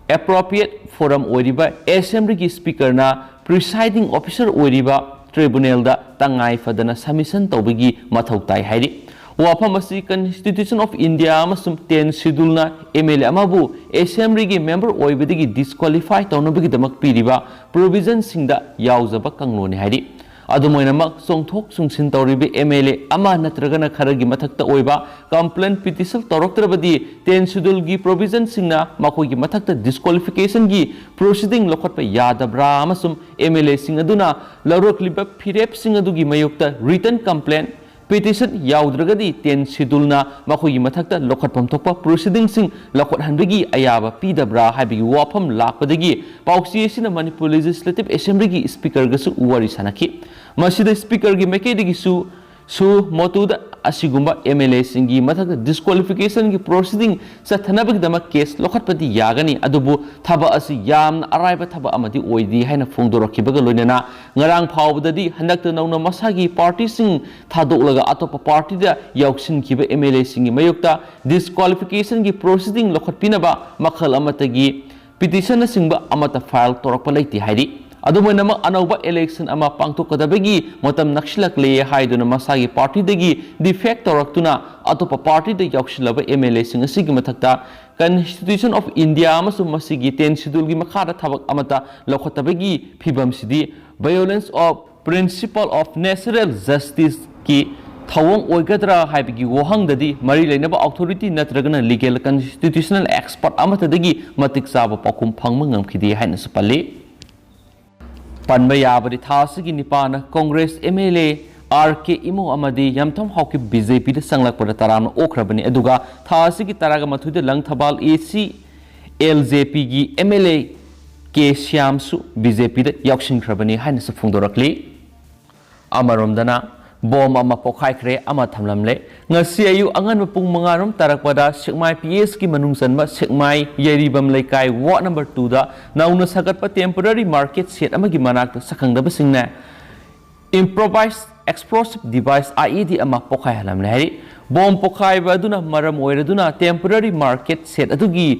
appropriate forum ꯑꯣꯏꯔꯤꯕ Assemblyꯒꯤ Speakerꯅ presiding officer ꯑꯣꯏꯔꯤꯕ tribunalꯗ ꯇꯉꯥꯏ ꯐꯗꯅ submission ꯇꯧꯕꯒꯤ ꯃꯊꯧ ꯇꯥꯏ ꯍꯥꯏꯔꯤ꯫ ꯋꯥꯐꯝ ꯑꯁꯤ Constitution of India ꯑꯃꯁꯨꯡ tenth scheduleꯅ M L A ꯑꯃꯕꯨ Assemblyꯒꯤ member ꯑꯣꯏꯕꯗꯒꯤ disqualify ꯇꯧꯅꯕꯒꯤꯗꯃꯛ ꯄꯤꯔꯤꯕ provisionꯁꯤꯡꯗ ꯌꯥꯎꯖꯕ ꯀꯥꯡꯂꯣꯟꯅꯤ ꯍꯥꯏꯔꯤ꯫ ꯑꯗꯨꯝ ꯑꯣꯏꯅꯃꯛ, ꯆꯣꯡꯊꯣꯛ ꯆꯣꯡꯁꯤꯟ ꯇꯧꯔꯤꯕ M L A ꯑꯃ ꯅꯠꯇ꯭ꯔꯒꯅ ꯈꯔꯒꯤ ꯃꯊꯛꯇ ꯑꯣꯏꯕ complaint petition ꯇꯧꯔꯛꯇ꯭ꯔꯕꯗꯤ, tenth scheduleꯒꯤ provisionꯁꯤꯡꯅ ꯃꯈꯣꯏꯒꯤ ꯃꯊꯛꯇ disqualificationꯒꯤ proceeding ꯂꯧꯈꯠꯄ ꯌꯥꯗꯕ꯭ꯔꯥ ꯑꯃꯁꯨꯡ M L Aꯁꯤꯡ ꯑꯗꯨꯅ ꯂꯧꯔꯛꯂꯤꯕ ꯐꯤꯔꯦꯞꯁꯤꯡ ꯑꯗꯨꯒꯤ ꯃꯥꯌꯣꯛꯇ written complaint petition ꯌꯥꯎꯗ꯭ꯔꯒꯗꯤ tenth scheduleꯅ ꯃꯈꯣꯏꯒꯤ ꯃꯊꯛꯇ ꯂꯧꯈꯠꯐꯝ ꯊꯣꯛꯄ proceedingꯁꯤꯡ ꯂꯧꯈꯠꯍꯟꯕꯒꯤ ꯑꯌꯥꯕ ꯄꯤꯗꯕ꯭ꯔꯥ ꯍꯥꯏꯕꯒꯤ ꯋꯥꯐꯝ ꯂꯥꯛꯄꯗꯒꯤ ꯄꯥꯎꯆꯦ ꯑꯁꯤꯅ Manipur Legislative Assemblyꯒꯤ speakerꯒꯁꯨ ꯋꯥꯔꯤ ꯁꯥꯟꯅꯈꯤ꯫ ꯃꯁꯤꯗ speakerꯒꯤ ꯃꯥꯏꯀꯩꯗꯒꯤꯁꯨ ꯁꯨ ꯃꯣꯇꯨꯗ ꯑꯁꯤꯒꯨꯝꯕ MLAꯁꯤꯡꯒꯤ ꯃꯊꯛꯇ disqualificationꯒꯤ proceeding ꯆꯠꯊꯅꯕꯒꯤꯗꯃꯛ case ꯂꯧꯈꯠꯄꯗꯤ ꯌꯥꯒꯅꯤ, ꯑꯗꯨꯕꯨ ꯊꯕꯛ ꯑꯁꯤ ꯌꯥꯝꯅ ꯑꯔꯥꯏꯕ ꯊꯕꯛ ꯑꯃꯗꯤ ꯑꯣꯏꯗꯦ ꯍꯥꯏꯅ ꯐꯣꯡꯗꯣꯔꯛꯈꯤꯕꯒ ꯂꯣꯏꯅꯅ ꯉꯔꯥꯡ ꯐꯥꯎꯕꯗꯗꯤ ꯍꯟꯗꯛꯇ ꯅꯧꯅ ꯃꯁꯥꯒꯤ partyꯁꯤꯡ ꯊꯥꯗꯣꯛꯂꯒ ꯑꯇꯣꯞꯄ partyꯗ ꯌꯥꯎꯁꯤꯟꯈꯤꯕ MLAꯁꯤꯡꯒꯤ ꯃꯥꯌꯣꯛꯇ disqualificationꯒꯤ proceeding ꯂꯧꯈꯠꯄꯤꯅꯕ ꯃꯈꯜ ꯑꯃꯠꯇꯒꯤ petitionꯅꯆꯤꯡꯕ ꯑꯃꯠꯇ file ꯇꯧꯔꯛꯄ ꯂꯩꯇꯦ ꯍꯥꯏꯔꯤ꯫ ꯑꯗꯨꯝ ꯑꯣꯏꯅꯃꯛ, ꯑꯅꯧꯕ election ꯑꯃ ꯄꯥꯡꯊꯣꯛꯀꯗꯕꯒꯤ ꯃꯇꯝ ꯅꯛꯁꯤꯜꯂꯛꯂꯦ ꯍꯥꯏꯗꯨꯅ ꯃꯁꯥꯒꯤ partyꯗꯒꯤ defect ꯇꯧꯔꯛꯇꯨꯅ ꯑꯇꯣꯞꯄ partyꯗ ꯌꯥꯎꯁꯤꯜꯂꯕ MLAꯁꯤꯡ ꯑꯁꯤꯒꯤ ꯃꯊꯛꯇ Constitution of India ꯑꯃꯁꯨꯡ ꯃꯁꯤꯒꯤ tenth scheduleꯒꯤ ꯃꯈꯥꯗ ꯊꯕꯛ ꯑꯃꯠꯇ ꯂꯧꯈꯠꯇꯕꯒꯤ ꯐꯤꯕꯝꯁꯤꯗꯤ violence of principle of natural justiceꯀꯤ ꯊꯧꯑꯣꯡ ꯑꯣꯏꯒꯗ꯭ꯔꯥ ꯍꯥꯏꯕꯒꯤ ꯋꯥꯍꯪꯗꯗꯤ ꯃꯔꯤ ꯂꯩꯅꯕ authority ꯅꯠꯇ꯭ꯔꯒꯅ legal constitutional expert ꯑꯃꯠꯇꯗꯒꯤ ꯃꯇꯤꯛ ꯆꯥꯕ ꯄꯥꯎꯈꯨꯝ ꯐꯪꯕ ꯉꯝꯈꯤꯗꯦ ꯍꯥꯏꯅꯁꯨ ꯄꯜꯂꯤ꯫ ꯄꯟꯕ ꯌꯥꯕꯗꯤ ꯊꯥ ꯑꯁꯤꯒꯤ ꯅꯤꯄꯥꯟꯗ Congress MLA R K Imo ꯑꯃꯗꯤ ꯌꯥꯝꯊꯣꯡ ꯍꯥꯎꯀꯤꯞ BJPꯗ ꯆꯪꯂꯛꯄꯗ ꯇꯔꯥꯝꯅ ꯑꯣꯛꯈ꯭ꯔꯕꯅꯤ꯫ ꯑꯗꯨꯒ ꯊꯥ ꯑꯁꯤꯒꯤ ꯇꯔꯥꯒ ꯃꯥꯊꯣꯏꯗ ꯂꯪꯊꯕꯥꯜ AC LJPꯒꯤ MLA K ꯁ꯭ꯌꯥꯝꯁꯨ BJPꯗ ꯌꯥꯎꯁꯤꯟꯈ꯭ꯔꯕꯅꯤ ꯍꯥꯏꯅꯁꯨ ꯐꯣꯡꯗꯣꯔꯛꯂꯤ꯫ ꯑꯃꯔꯣꯝꯗꯅ ꯕꯣꯝ ꯑꯃ ꯄꯣꯈꯥꯏꯈ꯭ꯔꯦ ꯑꯃ ꯊꯝꯂꯝꯂꯦ꯫ ꯉꯁꯤ ꯑꯌꯨꯛ ꯑꯉꯟꯕ ꯄꯨꯡ ꯃꯉꯥ ꯔꯣꯝ ꯇꯥꯔꯛꯄꯗ ꯁꯦꯛꯃꯥꯏ PSꯀꯤ ꯃꯅꯨꯡ ꯆꯟꯕ ꯁꯦꯛꯃꯥꯏ ꯌꯥꯏꯔꯤꯕꯝ ꯂꯩꯀꯥꯏ ward number twoꯗ ꯅꯧꯅ ꯁꯥꯒꯠꯄ temporary market shed ꯑꯃꯒꯤ ꯃꯅꯥꯛꯇ ꯁꯛꯈꯪꯗꯕꯁꯤꯡꯅ improvised explosive device IED ꯑꯃ ꯄꯣꯈꯥꯏꯍꯜꯂꯝꯂꯦ ꯍꯥꯏꯔꯤ꯫ ꯕꯣꯝ ꯄꯣꯈꯥꯏꯕ ꯑꯗꯨꯅ ꯃꯔꯝ ꯑꯣꯏꯔꯗꯨꯅ temporary market shed ꯑꯗꯨꯒꯤ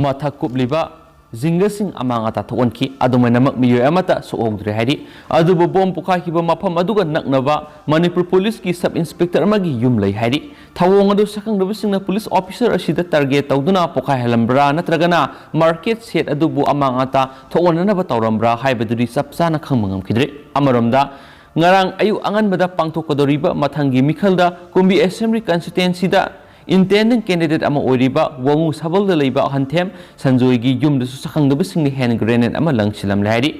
ꯃꯊꯛ ꯀꯨꯞꯂꯤꯕ ꯖꯤꯡꯒꯁꯤꯡ ꯑꯃꯥꯡ ꯑꯇꯥ ꯊꯣꯛꯍꯟꯈꯤ꯫ ꯑꯗꯨꯃꯥꯏꯅꯃꯛ ꯃꯤꯑꯣꯏ ꯑꯃꯠꯇ ꯁꯣꯛꯍꯧꯗ꯭ꯔꯦ ꯍꯥꯏꯔꯤ꯫ ꯑꯗꯨꯕꯨ ꯕꯣꯝ ꯄꯣꯈꯥꯏꯈꯤꯕ ꯃꯐꯝ ꯑꯗꯨꯒ ꯅꯛꯅꯕ ꯃꯅꯤꯄꯨꯔ ꯄꯨꯂꯤꯁꯀꯤ sub inspector ꯑꯃꯒꯤ ꯌꯨꯝ ꯂꯩ ꯍꯥꯏꯔꯤ꯫ ꯊꯧꯑꯣꯡ ꯑꯗꯨ ꯁꯛꯈꯪꯗꯕꯁꯤꯡꯅ ꯄꯨꯂꯤꯁ officer ꯑꯁꯤꯗ target ꯇꯧꯗꯨꯅ ꯄꯣꯈꯥꯏꯍꯜꯂꯝꯕ꯭ꯔꯥ ꯅꯠꯇ꯭ꯔꯒꯅ market shed ꯑꯗꯨꯕꯨ ꯑꯃꯥꯡ ꯑꯇꯥ ꯊꯣꯛꯍꯟꯅꯅꯕ ꯇꯧꯔꯝꯕ꯭ꯔꯥ ꯍꯥꯏꯕꯗꯨꯗꯤ ꯆꯞ ꯆꯥꯅ ꯈꯪꯕ ꯉꯝꯈꯤꯗ꯭ꯔꯦ꯫ ꯑꯃꯔꯣꯝꯗ, ꯉꯔꯥꯡ ꯑꯌꯨꯛ ꯑꯉꯟꯕꯗ ꯄꯥꯡꯊꯣꯛꯀꯗꯧꯔꯤꯕ ꯃꯊꯪꯒꯤ ꯃꯤꯈꯜꯗ ꯀꯨꯝꯕꯤ assembly constituencyꯗ intending candidate ꯑꯃ ꯑꯣꯏꯔꯤꯕ ꯋꯥꯉꯨ ꯁꯕꯜꯗ ꯂꯩꯕ ꯍꯟꯊꯦꯝ ꯁꯟꯖꯣꯏꯒꯤ ꯌꯨꯝꯗꯁꯨ ꯁꯛꯈꯪꯗꯕꯁꯤꯡꯅ hand grenade ꯑꯃ ꯂꯪꯁꯤꯜꯂꯝꯂꯦ ꯍꯥꯏꯔꯤ꯫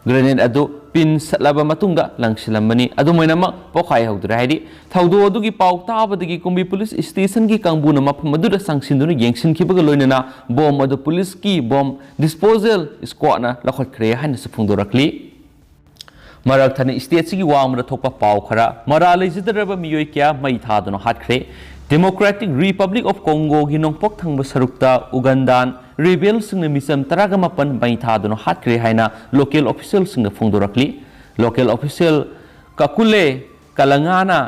ꯒ꯭ꯔꯦꯅꯦꯗ ꯑꯗꯨ ꯄꯤꯟ ꯁꯠꯂꯕ ꯃꯇꯨꯡꯗ ꯂꯪꯁꯤꯜꯂꯝꯕꯅꯤ꯫ ꯑꯗꯨꯝ ꯑꯣꯏꯅꯃꯛ, ꯄꯣꯈꯥꯏ ꯍꯧꯗ꯭ꯔꯦ꯫ ꯍꯥꯏꯗꯤ, ꯊꯧꯗꯣꯛ ꯑꯗꯨꯒꯤ ꯄꯥꯎ ꯇꯥꯕꯗꯒꯤ ꯀꯨꯝꯕꯤ ꯄꯨꯂꯤꯁ ꯁ꯭ꯇꯦꯁꯟꯒꯤ ꯀꯥꯡꯕꯨꯅ ꯃꯐꯝ ꯑꯗꯨꯗ ꯆꯪꯁꯤꯟꯗꯨꯅ ꯌꯦꯡꯁꯤꯟꯈꯤꯕꯒ ꯂꯣꯏꯅꯅ ꯕꯣꯝ ꯑꯗꯨ ꯄꯨꯂꯤꯁꯀꯤ ꯕꯣꯝ ꯗꯤꯁꯄꯣꯖꯦꯜ ꯁ꯭ꯀ꯭ꯋꯥꯗꯅ ꯂꯧꯈꯠꯈ꯭ꯔꯦ ꯍꯥꯏꯅꯁꯨ ꯐꯣꯡꯗꯣꯔꯛꯂꯤ꯫ ꯃꯔꯛ ꯊꯠꯅ ꯁ꯭ꯇꯦꯠꯁꯤꯒꯤ ꯋꯥꯡꯃꯗ ꯊꯣꯛꯄ ꯄꯥꯎ ꯈꯔ꯫ ꯃꯔꯥꯜ ꯂꯩꯖꯗ꯭ꯔꯕ ꯃꯤꯑꯣꯏ ꯀꯌꯥ ꯃꯩ ꯊꯥꯗꯨꯅ ꯍꯥꯠꯈ꯭ꯔꯦ꯫ ꯗꯦꯃꯣꯀ꯭ꯔꯦꯇꯤꯛ ꯔꯤꯄꯕ꯭ꯂꯤꯛ ꯑꯣꯐ ꯀꯣꯡꯒꯣꯒꯤ ꯅꯣꯡꯄꯣꯛ ꯊꯪꯕ ꯁꯔꯨꯛꯇ ꯎꯒꯟꯗꯥꯟ ꯔꯤꯕꯦꯜꯁꯤꯡꯅ ꯃꯤꯆꯝ ꯇꯔꯥꯒ ꯃꯥꯄꯟ ꯃꯩ ꯊꯥꯗꯨꯅ ꯍꯥꯠꯈ꯭ꯔꯦ ꯍꯥꯏꯅ local ꯑꯣꯐꯤꯁꯤꯌꯦꯜꯁꯤꯡꯅ ꯐꯣꯡꯗꯣꯔꯛꯂꯤ꯫ Local official ꯀꯀꯨꯂꯦ ꯀꯂꯉꯥꯅ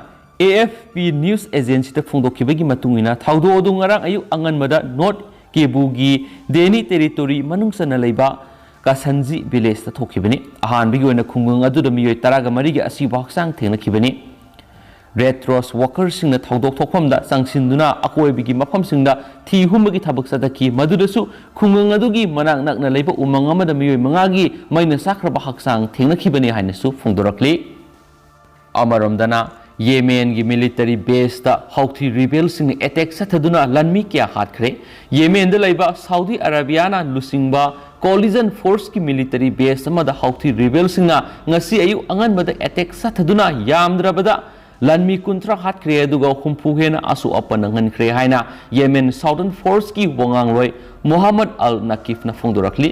A F P news ꯑꯦꯖꯦꯟꯁꯤꯗ ꯐꯣꯡꯗꯣꯛꯈꯤꯕꯒꯤ ꯃꯇꯨꯡ ꯏꯟꯅ, ꯊꯧꯗꯣꯛ ꯑꯗꯨ ꯉꯔꯥꯡ ꯑꯌꯨꯛ ꯑꯉꯟꯕꯗ ꯅꯣꯔꯠ ꯀꯦꯕꯨꯒꯤ ꯗꯦꯅꯤ ꯇꯦꯔꯤꯇꯣꯔꯤ ꯃꯅꯨꯡ ꯆꯟꯅ ꯂꯩꯕ ꯀꯥꯁꯟꯖꯤ ꯚꯤꯂꯦꯖꯇ ꯊꯣꯛꯈꯤꯕꯅꯤ꯫ ꯑꯍꯥꯟꯕꯒꯤ ꯑꯣꯏꯅ ꯈꯨꯡꯒꯪ ꯑꯗꯨꯗ ꯃꯤꯑꯣꯏ ꯇꯔꯥꯒ ꯃꯔꯤꯒꯤ ꯑꯁꯤꯕ ꯍꯛꯆꯥꯡ ꯊꯦꯡꯅꯈꯤꯕꯅꯤ꯫ ꯔꯦꯗ ꯀ꯭ꯔꯣꯁ ꯋꯥꯀꯔꯁꯤꯡꯅ ꯊꯧꯗꯣꯛ ꯊꯣꯛꯐꯝꯗ ꯆꯪꯁꯤꯟꯗꯨꯅ ꯑꯀꯣꯏꯕꯒꯤ ꯃꯐꯝꯁꯤꯡꯗ ꯊꯤ ꯍꯨꯝꯕꯒꯤ ꯊꯕꯛ ꯆꯠꯊꯈꯤ꯫ ꯃꯗꯨꯗꯁꯨ ꯈꯨꯡꯒꯪ ꯑꯗꯨꯒꯤ ꯃꯅꯥꯛ ꯅꯛꯅ ꯂꯩꯕ ꯎꯃꯪ ꯑꯃꯗ ꯃꯤꯑꯣꯏ ꯃꯉꯥꯒꯤ ꯃꯩꯅ ꯆꯥꯛꯈ꯭ꯔꯕ ꯍꯛꯆꯥꯡ ꯊꯦꯡꯅꯈꯤꯕꯅꯤ ꯍꯥꯏꯅꯁꯨ ꯐꯣꯡꯗꯣꯔꯛꯂꯤ꯫ ꯑꯃꯔꯣꯝꯗꯅ, ꯌꯦꯃꯦꯟꯒꯤ ꯃꯤꯂꯤꯇꯔꯤ ꯕꯦꯁꯇ ꯍꯧꯊꯤ ꯔꯤꯕꯦꯜꯁꯤꯡꯅ ꯑꯦꯇꯦꯛ ꯆꯠꯊꯗꯨꯅ ꯂꯥꯟꯃꯤ ꯀꯌꯥ ꯍꯥꯠꯈ꯭ꯔꯦ꯫ ꯌꯦꯃꯦꯟꯗ ꯂꯩꯕ ꯁꯥꯎꯗꯤ ꯑꯔꯥꯕꯤꯌꯥꯅ ꯂꯨꯆꯤꯡꯕ ꯀꯣꯂꯤꯖꯟ ꯐꯣꯔꯁꯀꯤ ꯃꯤꯂꯤꯇꯔꯤ ꯕꯦꯁ ꯑꯃꯗ ꯍꯧꯊꯤ ꯔꯤꯕꯦꯜꯁꯤꯡꯅ ꯉꯁꯤ ꯑꯌꯨꯛ ꯑꯉꯟꯕꯗ ꯑꯦꯇꯦꯛ ꯆꯠꯊꯗꯨꯅ ꯌꯥꯝꯗ꯭ꯔꯕꯗ ꯂꯥꯟꯃꯤ ꯀꯨꯟꯊ꯭ꯔꯥ ꯍꯥꯠꯈ꯭ꯔꯦ, ꯑꯗꯨꯒ ꯍꯨꯝꯐꯨ ꯍꯦꯟꯅ ꯑꯁꯣꯛ ꯑꯄꯟ ꯅꯪꯍꯟꯈ꯭ꯔꯦ ꯍꯥꯏꯅ ꯌꯦꯃꯦꯟ ꯁꯥꯎꯗꯔꯟ ꯐꯣꯔꯁꯀꯤ ꯋꯥꯉꯥꯡꯂꯣꯏ ꯃꯣꯍꯝꯃꯗ ꯑꯜ ꯅꯀꯤꯐꯅ ꯐꯣꯡꯗꯣꯔꯛꯂꯤ꯫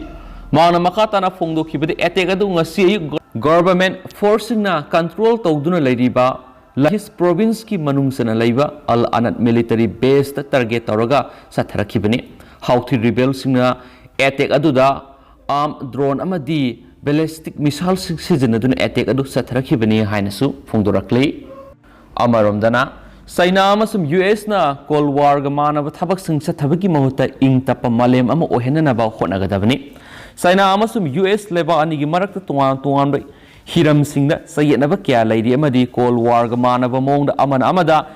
ꯃꯍꯥꯛꯅ ꯃꯈꯥ ꯇꯥꯅ ꯐꯣꯡꯗꯣꯛꯈꯤꯕꯗ, ꯑꯦꯇꯦꯛ ꯑꯗꯨ ꯉꯁꯤ ꯑꯌꯨꯛ ꯒꯣ-, ꯒꯣꯚꯔꯟꯃꯦꯟꯠ ꯐꯣꯔꯁꯁꯤꯡꯅ ꯀꯟꯇ꯭ꯔꯣꯜ ꯇꯧꯗꯨꯅ ꯂꯩꯔꯤꯕ ꯂꯍꯤꯁ ꯄ꯭ꯔꯣꯚꯤꯟꯁꯀꯤ ꯃꯅꯨꯡ ꯆꯟꯅ ꯂꯩꯕ ꯑꯜ ꯑꯅꯠ ꯃꯤꯂꯤꯇꯔꯤ ꯕꯦꯁꯇ ꯇꯥꯔꯒꯦꯠ ꯇꯧꯔꯒ ꯆꯠꯊꯔꯛꯈꯤꯕꯅꯤ꯫ ꯍꯥꯎꯊꯤ ꯔꯤꯕꯦꯜꯁꯤꯡꯅ ꯑꯦꯇꯦꯛ ꯑꯗꯨꯗ ꯑꯥꯔꯝ, ꯗ꯭ꯔꯣꯟ ꯑꯃꯗꯤ ꯕꯦꯂꯤꯁꯇꯤꯛ ꯃꯤꯁꯥꯏꯜꯁꯤꯡ ꯁꯤꯖꯤꯟꯅꯗꯨꯅ ꯑꯦꯇꯦꯛ ꯑꯗꯨ ꯆꯠꯊꯔꯛꯈꯤꯕꯅꯤ ꯍꯥꯏꯅꯁꯨ ꯐꯣꯡꯗꯣꯔꯛꯂꯤ꯫ ꯑꯃꯔꯣꯝꯗꯅ, ꯆꯩꯅꯥ ꯑꯃꯁꯨꯡ ꯌꯨ ꯑꯦꯁꯅ ꯀꯣꯜ ꯋꯥꯔꯒ ꯃꯥꯟꯅꯕ ꯊꯕꯛꯁꯤꯡ ꯆꯠꯊꯕꯒꯤ ꯃꯍꯨꯠꯇ ꯏꯪ ꯇꯞꯄ ꯃꯥꯂꯦꯝ ꯑꯃ ꯑꯣꯏꯍꯟꯅꯅꯕ ꯍꯣꯠꯅꯒꯗꯕꯅꯤ꯫ ꯆꯩꯅꯥ ꯑꯃꯁꯨꯡ ꯌꯨ ꯑꯦꯁ ꯂꯩꯕꯥꯛ ꯑꯅꯤꯒꯤ ꯃꯔꯛꯇ ꯇꯣꯉꯥꯟ ꯇꯣꯉꯥꯟꯕ ꯍꯤꯔꯝꯁꯤꯡꯗ ꯆꯌꯦꯠꯅꯕ ꯀꯌꯥ ꯂꯩꯔꯤ, ꯑꯃꯗꯤ ꯀꯣꯜ ꯋꯥꯔꯒ ꯃꯥꯟꯅꯕ ꯃꯑꯣꯡꯗ ꯑꯃꯅ ꯑꯃꯗ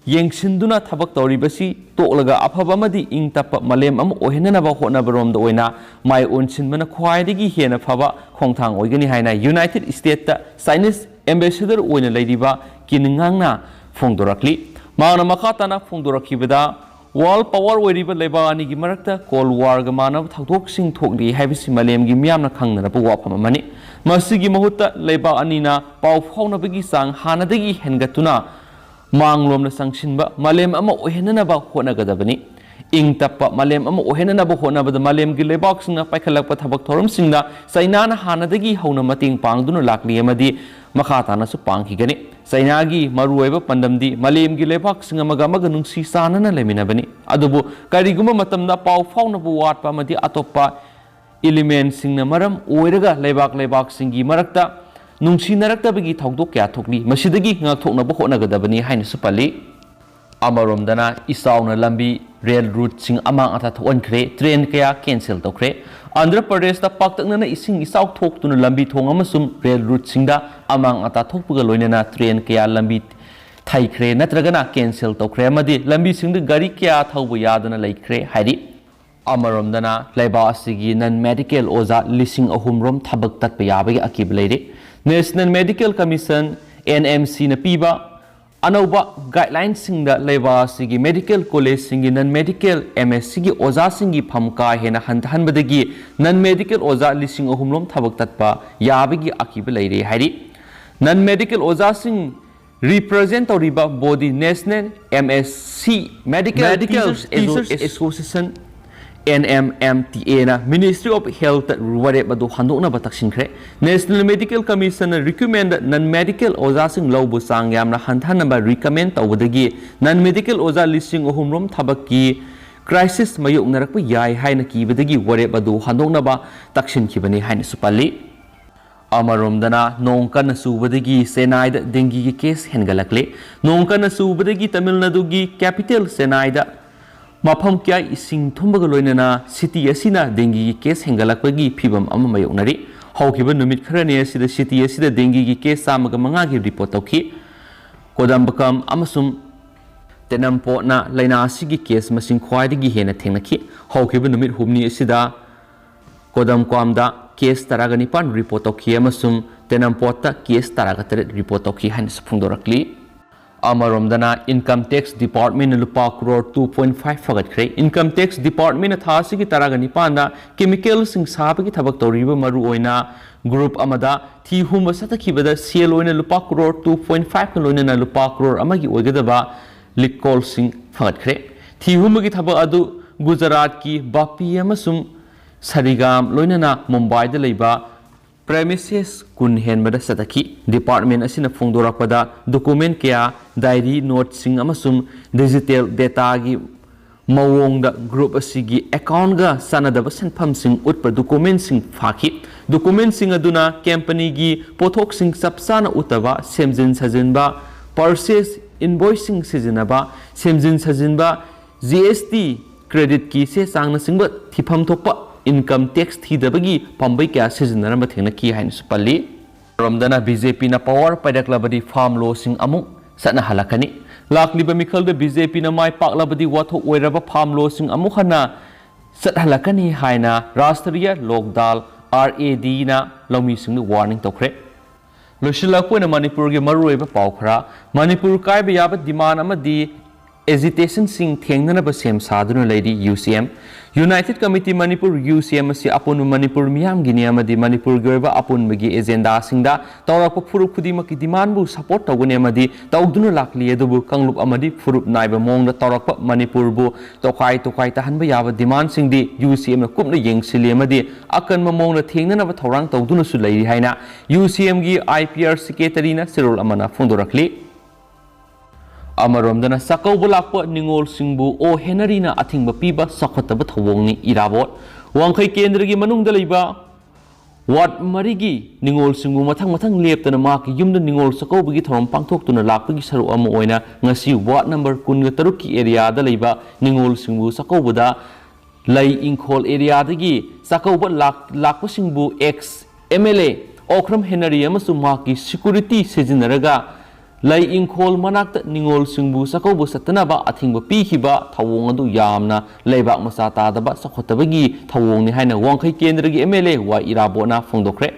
ꯌꯦꯡꯁꯤꯟꯗꯨꯅ ꯊꯕꯛ ꯇꯧꯔꯤꯕꯁꯤ ꯇꯣꯛꯂꯒ ꯑꯐꯕ ꯑꯃꯗꯤ ꯏꯪ ꯇꯞꯄ ꯃꯥꯂꯦꯝ ꯑꯃ ꯑꯣꯏꯍꯟꯅꯅꯕ ꯍꯣꯠꯅꯕꯔꯣꯝꯗ ꯑꯣꯏꯅ ꯃꯥꯏ ꯑꯣꯟꯁꯤꯟꯕꯅ ꯈ꯭ꯋꯥꯏꯗꯒꯤ ꯍꯦꯟꯅ ꯐꯕ ꯈꯣꯡꯊꯥꯡ ꯑꯣꯏꯒꯅꯤ ꯍꯥꯏꯅ ꯌꯨꯅꯥꯏꯇꯦꯗ ꯁ꯭ꯇꯦꯠꯇ ꯆꯥꯏꯅꯤꯁ ꯑꯦꯝꯕꯦꯁꯦꯗꯔ ꯑꯣꯏꯅ ꯂꯩꯔꯤꯕ ꯀꯤꯟ ꯉꯥꯡꯅ ꯐꯣꯡꯗꯣꯔꯛꯂꯤ꯫ ꯃꯍꯥꯛꯅ ꯃꯈꯥ ꯇꯥꯅ ꯐꯣꯡꯗꯣꯔꯛꯈꯤꯕꯗ, ꯋꯥꯔꯜ ꯄꯋꯥꯔ ꯑꯣꯏꯔꯤꯕ ꯂꯩꯕꯥꯛ ꯑꯅꯤꯒꯤ ꯃꯔꯛꯇ ꯀꯣꯜ ꯋꯥꯔꯒ ꯃꯥꯟꯅꯕ ꯊꯧꯗꯣꯛꯁꯤꯡ ꯊꯣꯛꯂꯤ ꯍꯥꯏꯕꯁꯤ ꯃꯥꯂꯦꯝꯒꯤ ꯃꯤꯌꯥꯝꯅ ꯈꯪꯅꯔꯕ ꯋꯥꯐꯝ ꯑꯃꯅꯤ꯫ ꯃꯁꯤꯒꯤ ꯃꯍꯨꯠꯇ ꯂꯩꯕꯥꯛ ꯑꯅꯤꯅ ꯄꯥꯎ ꯐꯥꯎꯅꯕꯒꯤ ꯆꯥꯡ ꯍꯥꯟꯅꯗꯒꯤ ꯍꯦꯟꯒꯠꯇꯨꯅ ꯃꯥꯡꯂꯣꯝꯗ ꯆꯪꯁꯤꯟꯕ ꯃꯥꯂꯦꯝ ꯑꯃ ꯑꯣꯏꯍꯟꯅꯅꯕ ꯍꯣꯠꯅꯒꯗꯕꯅꯤ꯫ ꯏꯪ ꯇꯞꯄ ꯃꯥꯂꯦꯝ ꯑꯃ ꯑꯣꯏꯍꯟꯅꯅꯕ ꯍꯣꯠꯅꯕꯗ ꯃꯥꯂꯦꯝꯒꯤ ꯂꯩꯕꯥꯛꯁꯤꯡꯅ ꯄꯥꯏꯈꯠꯂꯛꯄ ꯊꯕꯛ ꯊꯧꯔꯝꯁꯤꯡꯗ ꯆꯩꯅꯥꯅ ꯍꯥꯟꯅꯗꯒꯤ ꯍꯧꯅ ꯃꯇꯦꯡ ꯄꯥꯡꯗꯨꯅ ꯂꯥꯛꯂꯤ ꯑꯃꯗꯤ ꯃꯈꯥ ꯇꯥꯅꯁꯨ ꯄꯥꯡꯈꯤꯒꯅꯤ꯫ ꯆꯩꯅꯥꯒꯤ ꯃꯔꯨꯑꯣꯏꯕ ꯄꯥꯟꯗꯝꯗꯤ ꯃꯥꯂꯦꯝꯒꯤ ꯂꯩꯕꯥꯛꯁꯤꯡ ꯑꯃꯒ ꯑꯃꯒ ꯅꯨꯡꯁꯤ ꯆꯥꯟꯅꯅ ꯂꯩꯃꯤꯟꯅꯕꯅꯤ꯫ ꯑꯗꯨꯕꯨ ꯀꯔꯤꯒꯨꯝꯕ ꯃꯇꯝꯗ ꯄꯥꯎ ꯐꯥꯎꯅꯕ ꯋꯥꯠꯄ ꯑꯃꯗꯤ ꯑꯇꯣꯞꯄ ꯏꯂꯤꯃꯦꯟꯁꯤꯡꯅ ꯃꯔꯝ ꯑꯣꯏꯔꯒ ꯂꯩꯕꯥꯛ ꯂꯩꯕꯥꯛꯁꯤꯡꯒꯤ ꯃꯔꯛꯇ ꯅꯨꯡꯁꯤꯅꯔꯛꯇꯕꯒꯤ ꯊꯧꯗꯣꯛ ꯀꯌꯥ ꯊꯣꯛꯂꯤ꯫ ꯃꯁꯤꯗꯒꯤ ꯉꯥꯛꯊꯣꯛꯅꯕ ꯍꯣꯠꯅꯒꯗꯕꯅꯤ ꯍꯥꯏꯅꯁꯨ ꯄꯜꯂꯤ꯫ ꯑꯃꯔꯣꯝꯗꯅ ꯏꯆꯥꯎꯅ ꯂꯝꯕꯤ, ꯔꯦꯜ ꯔꯨꯠꯁꯤꯡ ꯑꯃꯥꯡ ꯑꯇꯥ ꯊꯣꯛꯍꯟꯈ꯭ꯔꯦ, ꯇ꯭ꯔꯦꯟ ꯀꯌꯥ ꯀꯦꯟꯁꯦꯜ ꯇꯧꯈ꯭ꯔꯦ꯫ ꯑꯟꯙ꯭ꯔ ꯄ꯭ꯔꯗꯦꯁꯇ ꯄꯥꯛꯇꯛꯅꯅ ꯏꯁꯤꯡ ꯏꯆꯥꯎ ꯊꯣꯛꯇꯨꯅ ꯂꯝꯕꯤ ꯊꯣꯡ ꯑꯃꯁꯨꯡ ꯔꯦꯜ ꯔꯨꯠꯁꯤꯡꯗ ꯑꯃꯥꯡ ꯑꯇꯥ ꯊꯣꯛꯄꯒ ꯂꯣꯏꯅꯅ ꯇ꯭ꯔꯦꯟ ꯀꯌꯥ ꯂꯝꯕꯤ ꯊꯩꯈ꯭ꯔꯦ ꯅꯠꯇ꯭ꯔꯒꯅ ꯀꯦꯟꯁꯦꯜ ꯇꯧꯈ꯭ꯔꯦ ꯑꯃꯗꯤ ꯂꯝꯕꯤꯁꯤꯡꯗ ꯒꯥꯔꯤ ꯀꯌꯥ ꯊꯧꯕ ꯌꯥꯗꯅ ꯂꯩꯈ꯭ꯔꯦ ꯍꯥꯏꯔꯤ꯫ ꯑꯃꯔꯣꯝꯗꯅ ꯂꯩꯕꯥꯛ ꯑꯁꯤꯒꯤ ꯅꯟ ꯃꯦꯗꯤꯀꯦꯜ ꯑꯣꯖꯥ ꯂꯤꯁꯤꯡ ꯑꯍꯨꯝ ꯔꯣꯝ ꯊꯕꯛ ꯇꯠꯄ ꯌꯥꯕꯒꯤ ꯑꯀꯤꯕ ꯂꯩꯔꯤ꯫ National medical commission, N M ꯁꯤꯅ ꯄꯤꯕ ꯑꯅꯧꯕ ꯒꯥꯏꯗꯂꯥꯏꯟꯁꯤꯡꯗ ꯂꯩꯕꯥꯛ ꯑꯁꯤꯒꯤ ꯃꯦꯗꯤꯀꯦꯜ ꯀꯣꯂꯦꯖꯁꯤꯡꯒꯤ ꯅꯟ ꯃꯦꯗꯤꯀꯦꯜ ꯑꯦꯝ ꯑꯦꯁ ꯁꯤꯒꯤ ꯑꯣꯖꯥꯁꯤꯡꯒꯤ ꯐꯝ ꯀꯥ ꯍꯦꯟꯅ ꯍꯟꯊꯍꯟꯕꯗꯒꯤ ꯅꯟ ꯃꯦꯗꯤꯀꯦꯜ ꯑꯣꯖꯥ ꯂꯤꯁꯤꯡ ꯑꯍꯨꯝ ꯔꯣꯝ ꯊꯕꯛ ꯇꯠꯄ ꯌꯥꯕꯒꯤ ꯑꯀꯤꯕ ꯂꯩꯔꯦ ꯍꯥꯏꯔꯤ꯫ ꯅꯟ ꯃꯦꯗꯤꯀꯦꯜ ꯑꯣꯖꯥꯁꯤꯡ ꯔꯤꯄ꯭ꯔꯖꯦꯟ ꯇꯧꯔꯤꯕ body national M S C medical medical teachers teachers association, N M M T ꯑꯦꯅ ꯃꯤꯅꯤꯁꯇ꯭ꯔꯤ ꯑꯣꯐ ꯍꯦꯜꯊꯇ ꯋꯥꯔꯦꯞ ꯑꯗꯨ ꯍꯟꯗꯣꯛꯅꯕ ꯇꯛꯁꯤꯟꯈ꯭ꯔꯦ꯫ ꯅꯦꯁꯅꯦꯜ ꯃꯦꯗꯤꯀꯦꯜ ꯀꯃꯤꯁꯟꯅ ꯔꯤꯀꯃꯦꯟꯗ ꯅꯟ ꯃꯦꯗꯤꯀꯦꯜ ꯑꯣꯖꯥꯁꯤꯡ ꯂꯧꯕ ꯆꯥꯡ ꯌꯥꯝꯅ ꯍꯟꯊꯍꯟꯅꯕ ꯔꯤꯀꯃꯦꯟ ꯇꯧꯕꯗꯒꯤ ꯅꯟ ꯃꯦꯗꯤꯀꯦꯜ ꯑꯣꯖꯥ ꯂꯤꯁꯤꯡ ꯑꯍꯨꯝ ꯔꯣꯝ ꯊꯕꯛꯀꯤ ꯀ꯭ꯔꯥꯏꯁꯤꯁ ꯃꯥꯌꯣꯛꯅꯔꯛꯄ ꯌꯥꯏ ꯍꯥꯏꯅ ꯀꯤꯕꯗꯒꯤ ꯋꯥꯔꯦꯞ ꯑꯗꯨ ꯍꯟꯗꯣꯛꯅꯕ ꯇꯛꯁꯤꯟꯈꯤꯕꯅꯤ ꯍꯥꯏꯅꯁꯨ ꯄꯜꯂꯤ꯫ ꯑꯃꯔꯣꯝꯗꯅ ꯅꯣꯡ ꯀꯟꯅ ꯆꯨꯕꯗꯒꯤ ꯆꯦꯟꯅꯥꯏꯗ ꯗꯦꯡꯒꯤꯒꯤ ꯀꯦꯁ ꯍꯦꯟꯒꯠꯂꯛꯂꯦ꯫ ꯅꯣꯡ ꯀꯟꯅ ꯆꯨꯕꯗꯒꯤ ꯇꯃꯤꯜ ꯅꯥꯗꯨꯒꯤ ꯀꯦꯄꯤꯇꯦꯜ ꯆꯦꯟꯅꯥꯏꯗ ꯃꯐꯝ ꯀꯌꯥ ꯏꯁꯤꯡ ꯊꯨꯝꯕꯒ ꯂꯣꯏꯅꯅ ꯁꯤꯇꯤ ꯑꯁꯤꯅ ꯗꯦꯡꯒꯤꯒꯤ ꯀꯦꯁ ꯍꯦꯟꯒꯠꯂꯛꯄꯒꯤ ꯐꯤꯚꯝ ꯑꯃ ꯃꯥꯌꯣꯛꯅꯔꯤ꯫ ꯍꯧꯈꯤꯕ ꯅꯨꯃꯤꯠ ꯈꯔꯅꯤ ꯑꯁꯤꯗ ꯁꯤꯇꯤ ꯑꯁꯤꯗ ꯗꯦꯡꯒꯤꯒꯤ ꯀꯦꯁ ꯆꯥꯝꯃꯒ ꯃꯉꯥꯒꯤ ꯔꯤꯄꯣꯔꯠ ꯇꯧꯈꯤ꯫ ꯀꯣꯗꯝꯕꯀꯝ ꯑꯃꯁꯨꯡ ꯇꯦꯅꯝꯄꯣꯠꯅ ꯂꯥꯏꯅꯥ ꯑꯁꯤꯒꯤ ꯀꯦꯁ ꯃꯁꯤꯡ ꯈ꯭ꯋꯥꯏꯗꯒꯤ ꯍꯦꯟꯅ ꯊꯦꯡꯅꯈꯤ꯫ ꯍꯧꯈꯤꯕ ꯅꯨꯃꯤꯠ ꯍꯨꯝꯅꯤ ꯑꯁꯤꯗ ꯀꯣꯗꯝꯀ꯭ꯋꯥꯝꯗ ꯀꯦꯁ ꯇꯔꯥꯒ ꯅꯤꯄꯥꯟ ꯔꯤꯄꯣꯔꯠ ꯇꯧꯈꯤ ꯑꯃꯁꯨꯡ ꯇꯦꯅꯝꯄꯣꯠꯇ ꯀꯦꯁ ꯇꯔꯥꯒ ꯇꯔꯦꯠ ꯔꯤꯄꯣꯔꯠ ꯇꯧꯈꯤ ꯍꯥꯏꯅꯁꯨ ꯐꯣꯡꯗꯣꯔꯛꯂꯤ꯫ ꯑꯃꯔꯣꯝꯗꯅ, Income Tax Department ꯅ ꯂꯨꯄꯥ crore two point five ꯐꯒꯠꯈ꯭ꯔꯦ꯫ Income Tax Department ꯅ ꯊꯥ ꯑꯁꯤꯒꯤ ꯇꯔꯥꯒ ꯅꯤꯄꯥꯟꯗ chemical ꯁꯤꯡ ꯁꯥꯕꯒꯤ ꯊꯕꯛ ꯇꯧꯔꯤꯕ ꯃꯔꯨꯑꯣꯏꯅ group ꯑꯃꯗ ꯊꯤ ꯍꯨꯝꯕ ꯆꯠꯊꯈꯤꯕꯗ ꯁꯦꯜ ꯑꯣꯏꯅ ꯂꯨꯄꯥ ꯀ꯭ꯔꯣꯔ two point five ꯀ ꯂꯣꯏꯅꯅ ꯂꯨꯄꯥ ꯀ꯭ꯔꯣꯔ ꯑꯃꯒꯤ ꯑꯣꯏꯒꯗꯕ ꯂꯤꯛꯀꯣꯜꯁꯤꯡ ꯐꯒꯠꯈ꯭ꯔꯦ꯫ ꯊꯤ ꯍꯨꯝꯕꯒꯤ ꯊꯕꯛ ꯑꯗꯨ ꯒꯨꯖꯔꯥꯠꯀꯤ ꯕꯥꯄꯤ ꯑꯃꯁꯨꯡ ꯁꯔꯤꯒꯥꯝ ꯂꯣꯏꯅꯅ ꯃꯨꯝꯕꯥꯏꯗ ꯂꯩꯕ premises ꯀꯨꯟ ꯍꯦꯟꯕꯗ ꯆꯠꯊꯈꯤ꯫ Department ꯑꯁꯤꯅ ꯐꯣꯡꯗꯣꯔꯛꯄꯗ, document ꯀꯌꯥ, diary note ꯁꯤꯡ ꯑꯃꯁꯨꯡ digital data ꯒꯤ ꯃꯑꯣꯡꯗ group ꯑꯁꯤꯒꯤ account ꯒ ꯆꯥꯟꯅꯗꯕ ꯁꯦꯟꯐꯝꯁꯤꯡ ꯎꯠꯄ document ꯁꯤꯡ ꯐꯥꯈꯤ꯫ Document ꯁꯤꯡ ꯑꯗꯨꯅ company ꯒꯤ ꯄꯣꯠꯊꯣꯛꯁꯤꯡ ꯆꯞ ꯆꯥꯅ ꯎꯠꯇꯕ, ꯁꯦꯝꯖꯤꯟ ꯁꯥꯖꯤꯟꯕ, purchase invoice ꯁꯤꯡ ꯁꯤꯖꯤꯟꯅꯕ, ꯁꯦꯝꯖꯤꯟ ꯁꯥꯖꯤꯟꯕ, G S T credit ꯀꯤ ꯆꯦ ꯆꯥꯡꯅꯆꯤꯡꯕ ꯊꯤꯐꯝ ꯊꯣꯛꯄ income tax ꯊꯤꯗꯕꯒꯤ ꯄꯥꯝꯕꯩ ꯀꯌꯥ ꯁꯤꯖꯤꯟꯅꯔꯝꯕ ꯊꯦꯡꯅꯈꯤ ꯍꯥꯏꯅꯁꯨ ꯄꯜꯂꯤ꯫ ꯑꯃꯔꯣꯝꯗꯅ, B J P ꯅ power ꯄꯥꯏꯔꯛꯂꯕꯗꯤ farm law ꯁꯤꯡ ꯑꯃꯨꯛ ꯆꯠꯅꯍꯜꯂꯛꯀꯅꯤ꯫ ꯂꯥꯛꯂꯤꯕ ꯃꯤꯈꯜꯗ B J P ꯅ ꯃꯥꯏ ꯄꯥꯛꯂꯕꯗꯤ ꯋꯥꯊꯣꯛ ꯑꯣꯏꯔꯕ farm law ꯁꯤꯡ ꯑꯃꯨꯛ ꯍꯟꯅ ꯆꯠꯍꯜꯂꯛꯀꯅꯤ ꯍꯥꯏꯅ Rashtriya Lok Dal, R A D ꯅ ꯂꯧꯃꯤꯁꯤꯡꯗ warning ꯇꯧꯈ꯭ꯔꯦ꯫ ꯂꯣꯏꯁꯤꯜꯂꯛꯄ ꯑꯣꯏꯅ ꯃꯅꯤꯄꯨꯔꯒꯤ ꯃꯔꯨꯑꯣꯏꯕ ꯄꯥꯎ ꯈꯔ꯫ ꯃꯅꯤꯄꯨꯔ ꯀꯥꯏꯕ ꯌꯥꯕ demand ꯑꯃꯗꯤ agitation ꯁꯤꯡ ꯊꯦꯡꯅꯅꯕ ꯁꯦꯝ ꯁꯥꯗꯨꯅ ꯂꯩꯔꯤ U C M꯫ United Committee Manipur, U C M, ꯑꯁꯤ ꯑꯄꯨꯟꯕ ꯃꯅꯤꯄꯨꯔ ꯃꯤꯌꯥꯝꯒꯤꯅꯤ ꯑꯃꯗꯤ ꯃꯅꯤꯄꯨꯔꯒꯤ ꯑꯣꯏꯕ ꯑꯄꯨꯟꯕꯒꯤ agenda ꯁꯤꯡꯗ ꯇꯧꯔꯛꯄ ꯐꯨꯔꯨꯞ ꯈꯨꯗꯤꯡꯃꯛꯀꯤ demand ꯕꯨ support ꯇꯧꯒꯅꯤ ꯑꯃꯗꯤ ꯇꯧꯗꯨꯅ ꯂꯥꯛꯂꯤ꯫ ꯑꯗꯨꯕꯨ ꯀꯥꯡꯂꯨꯞ ꯑꯃꯗꯤ ꯐꯨꯔꯨꯞ ꯅꯥꯏꯕ ꯃꯑꯣꯡꯗ ꯇꯧꯔꯛꯄ ꯃꯅꯤꯄꯨꯔꯕꯨ ꯇꯣꯈꯥꯏ ꯇꯣꯈꯥꯏ ꯇꯥꯍꯟꯕ ꯌꯥꯕ demand ꯁꯤꯡꯗꯤ U C M ꯅ ꯀꯨꯞꯅ ꯌꯦꯡꯁꯤꯜꯂꯤ ꯑꯃꯗꯤ ꯑꯀꯟꯕ ꯃꯑꯣꯡꯗ ꯊꯦꯡꯅꯅꯕ ꯊꯧꯔꯥꯡ ꯇꯧꯗꯨꯅꯁꯨ ꯂꯩꯔꯤ ꯍꯥꯏꯅ U C M ꯒꯤ I P R secretary ꯅ ꯆꯦꯔꯣꯜ ꯑꯃꯅ ꯐꯣꯡꯗꯣꯔꯛꯂꯤ꯫ ꯑꯃꯔꯣꯝꯗꯅ, ꯆꯥꯛꯀꯧꯕ ꯂꯥꯛꯄ ꯅꯤꯉꯣꯜꯁꯤꯡꯕꯨ ꯑꯣ ꯍꯦꯅꯔꯤꯅ ꯑꯊꯤꯡꯕ ꯄꯤꯕ ꯆꯥꯎꯈꯠꯇꯕ ꯊꯧꯑꯣꯡꯅꯤ꯫ ꯏꯔꯥꯕꯣꯠ ꯋꯥꯡꯈꯩ ꯀꯦꯟꯗ꯭ꯔꯒꯤ ꯃꯅꯨꯡꯗ ꯂꯩꯕ ward ꯃꯔꯤꯒꯤ ꯅꯤꯉꯣꯜꯁꯤꯡꯕꯨ ꯃꯊꯪ ꯃꯊꯪ ꯂꯦꯞꯇꯅ ꯃꯍꯥꯛꯀꯤ ꯌꯨꯝꯗ ꯅꯤꯉꯣꯜ ꯆꯥꯛꯀꯧꯕꯒꯤ ꯊꯧꯔꯝ ꯄꯥꯡꯊꯣꯛꯇꯨꯅ ꯂꯥꯛꯄꯒꯤ ꯁꯔꯨꯛ ꯑꯃ ꯑꯣꯏꯅ ꯉꯁꯤ ward number ꯀꯨꯟꯒ ꯇꯔꯨꯛꯀꯤ area ꯗ ꯂꯩꯕ ꯅꯤꯉꯣꯜꯁꯤꯡꯕꯨ ꯆꯥꯛꯀꯧꯕꯗ ꯂꯩ ꯏꯪꯈꯣꯜ area ꯗꯒꯤ ꯆꯥꯛꯀꯧꯕ ꯂꯥꯛ-, ꯂꯥꯛꯄꯁꯤꯡꯕꯨ ex M L A Okram Henry ꯑꯃꯁꯨꯡ ꯃꯍꯥꯛꯀꯤ security ꯁꯤꯖꯤꯟꯅꯔꯒ ꯂꯩ ꯏꯪꯈꯣꯜ ꯃꯅꯥꯛꯇ ꯅꯤꯉꯣꯜꯁꯤꯡꯕꯨ ꯆꯥꯛꯀꯧꯕ ꯆꯠꯇꯅꯕ ꯑꯊꯤꯡꯕ ꯄꯤꯈꯤꯕ ꯊꯧꯑꯣꯡ ꯑꯗꯨ ꯌꯥꯝꯅ ꯂꯩꯕꯥꯛ ꯃꯆꯥ ꯇꯥꯗꯕ ꯆꯥꯎꯈꯠꯇꯕꯒꯤ ꯊꯧꯑꯣꯡꯅꯤ ꯍꯥꯏꯅ ꯋꯥꯡꯈꯩ ꯀꯦꯟꯗ꯭ꯔꯒꯤ M L A ꯋꯥꯏ ꯏꯔꯥꯕꯣꯠꯅ ꯐꯣꯡꯗꯣꯛꯈ꯭ꯔꯦ꯫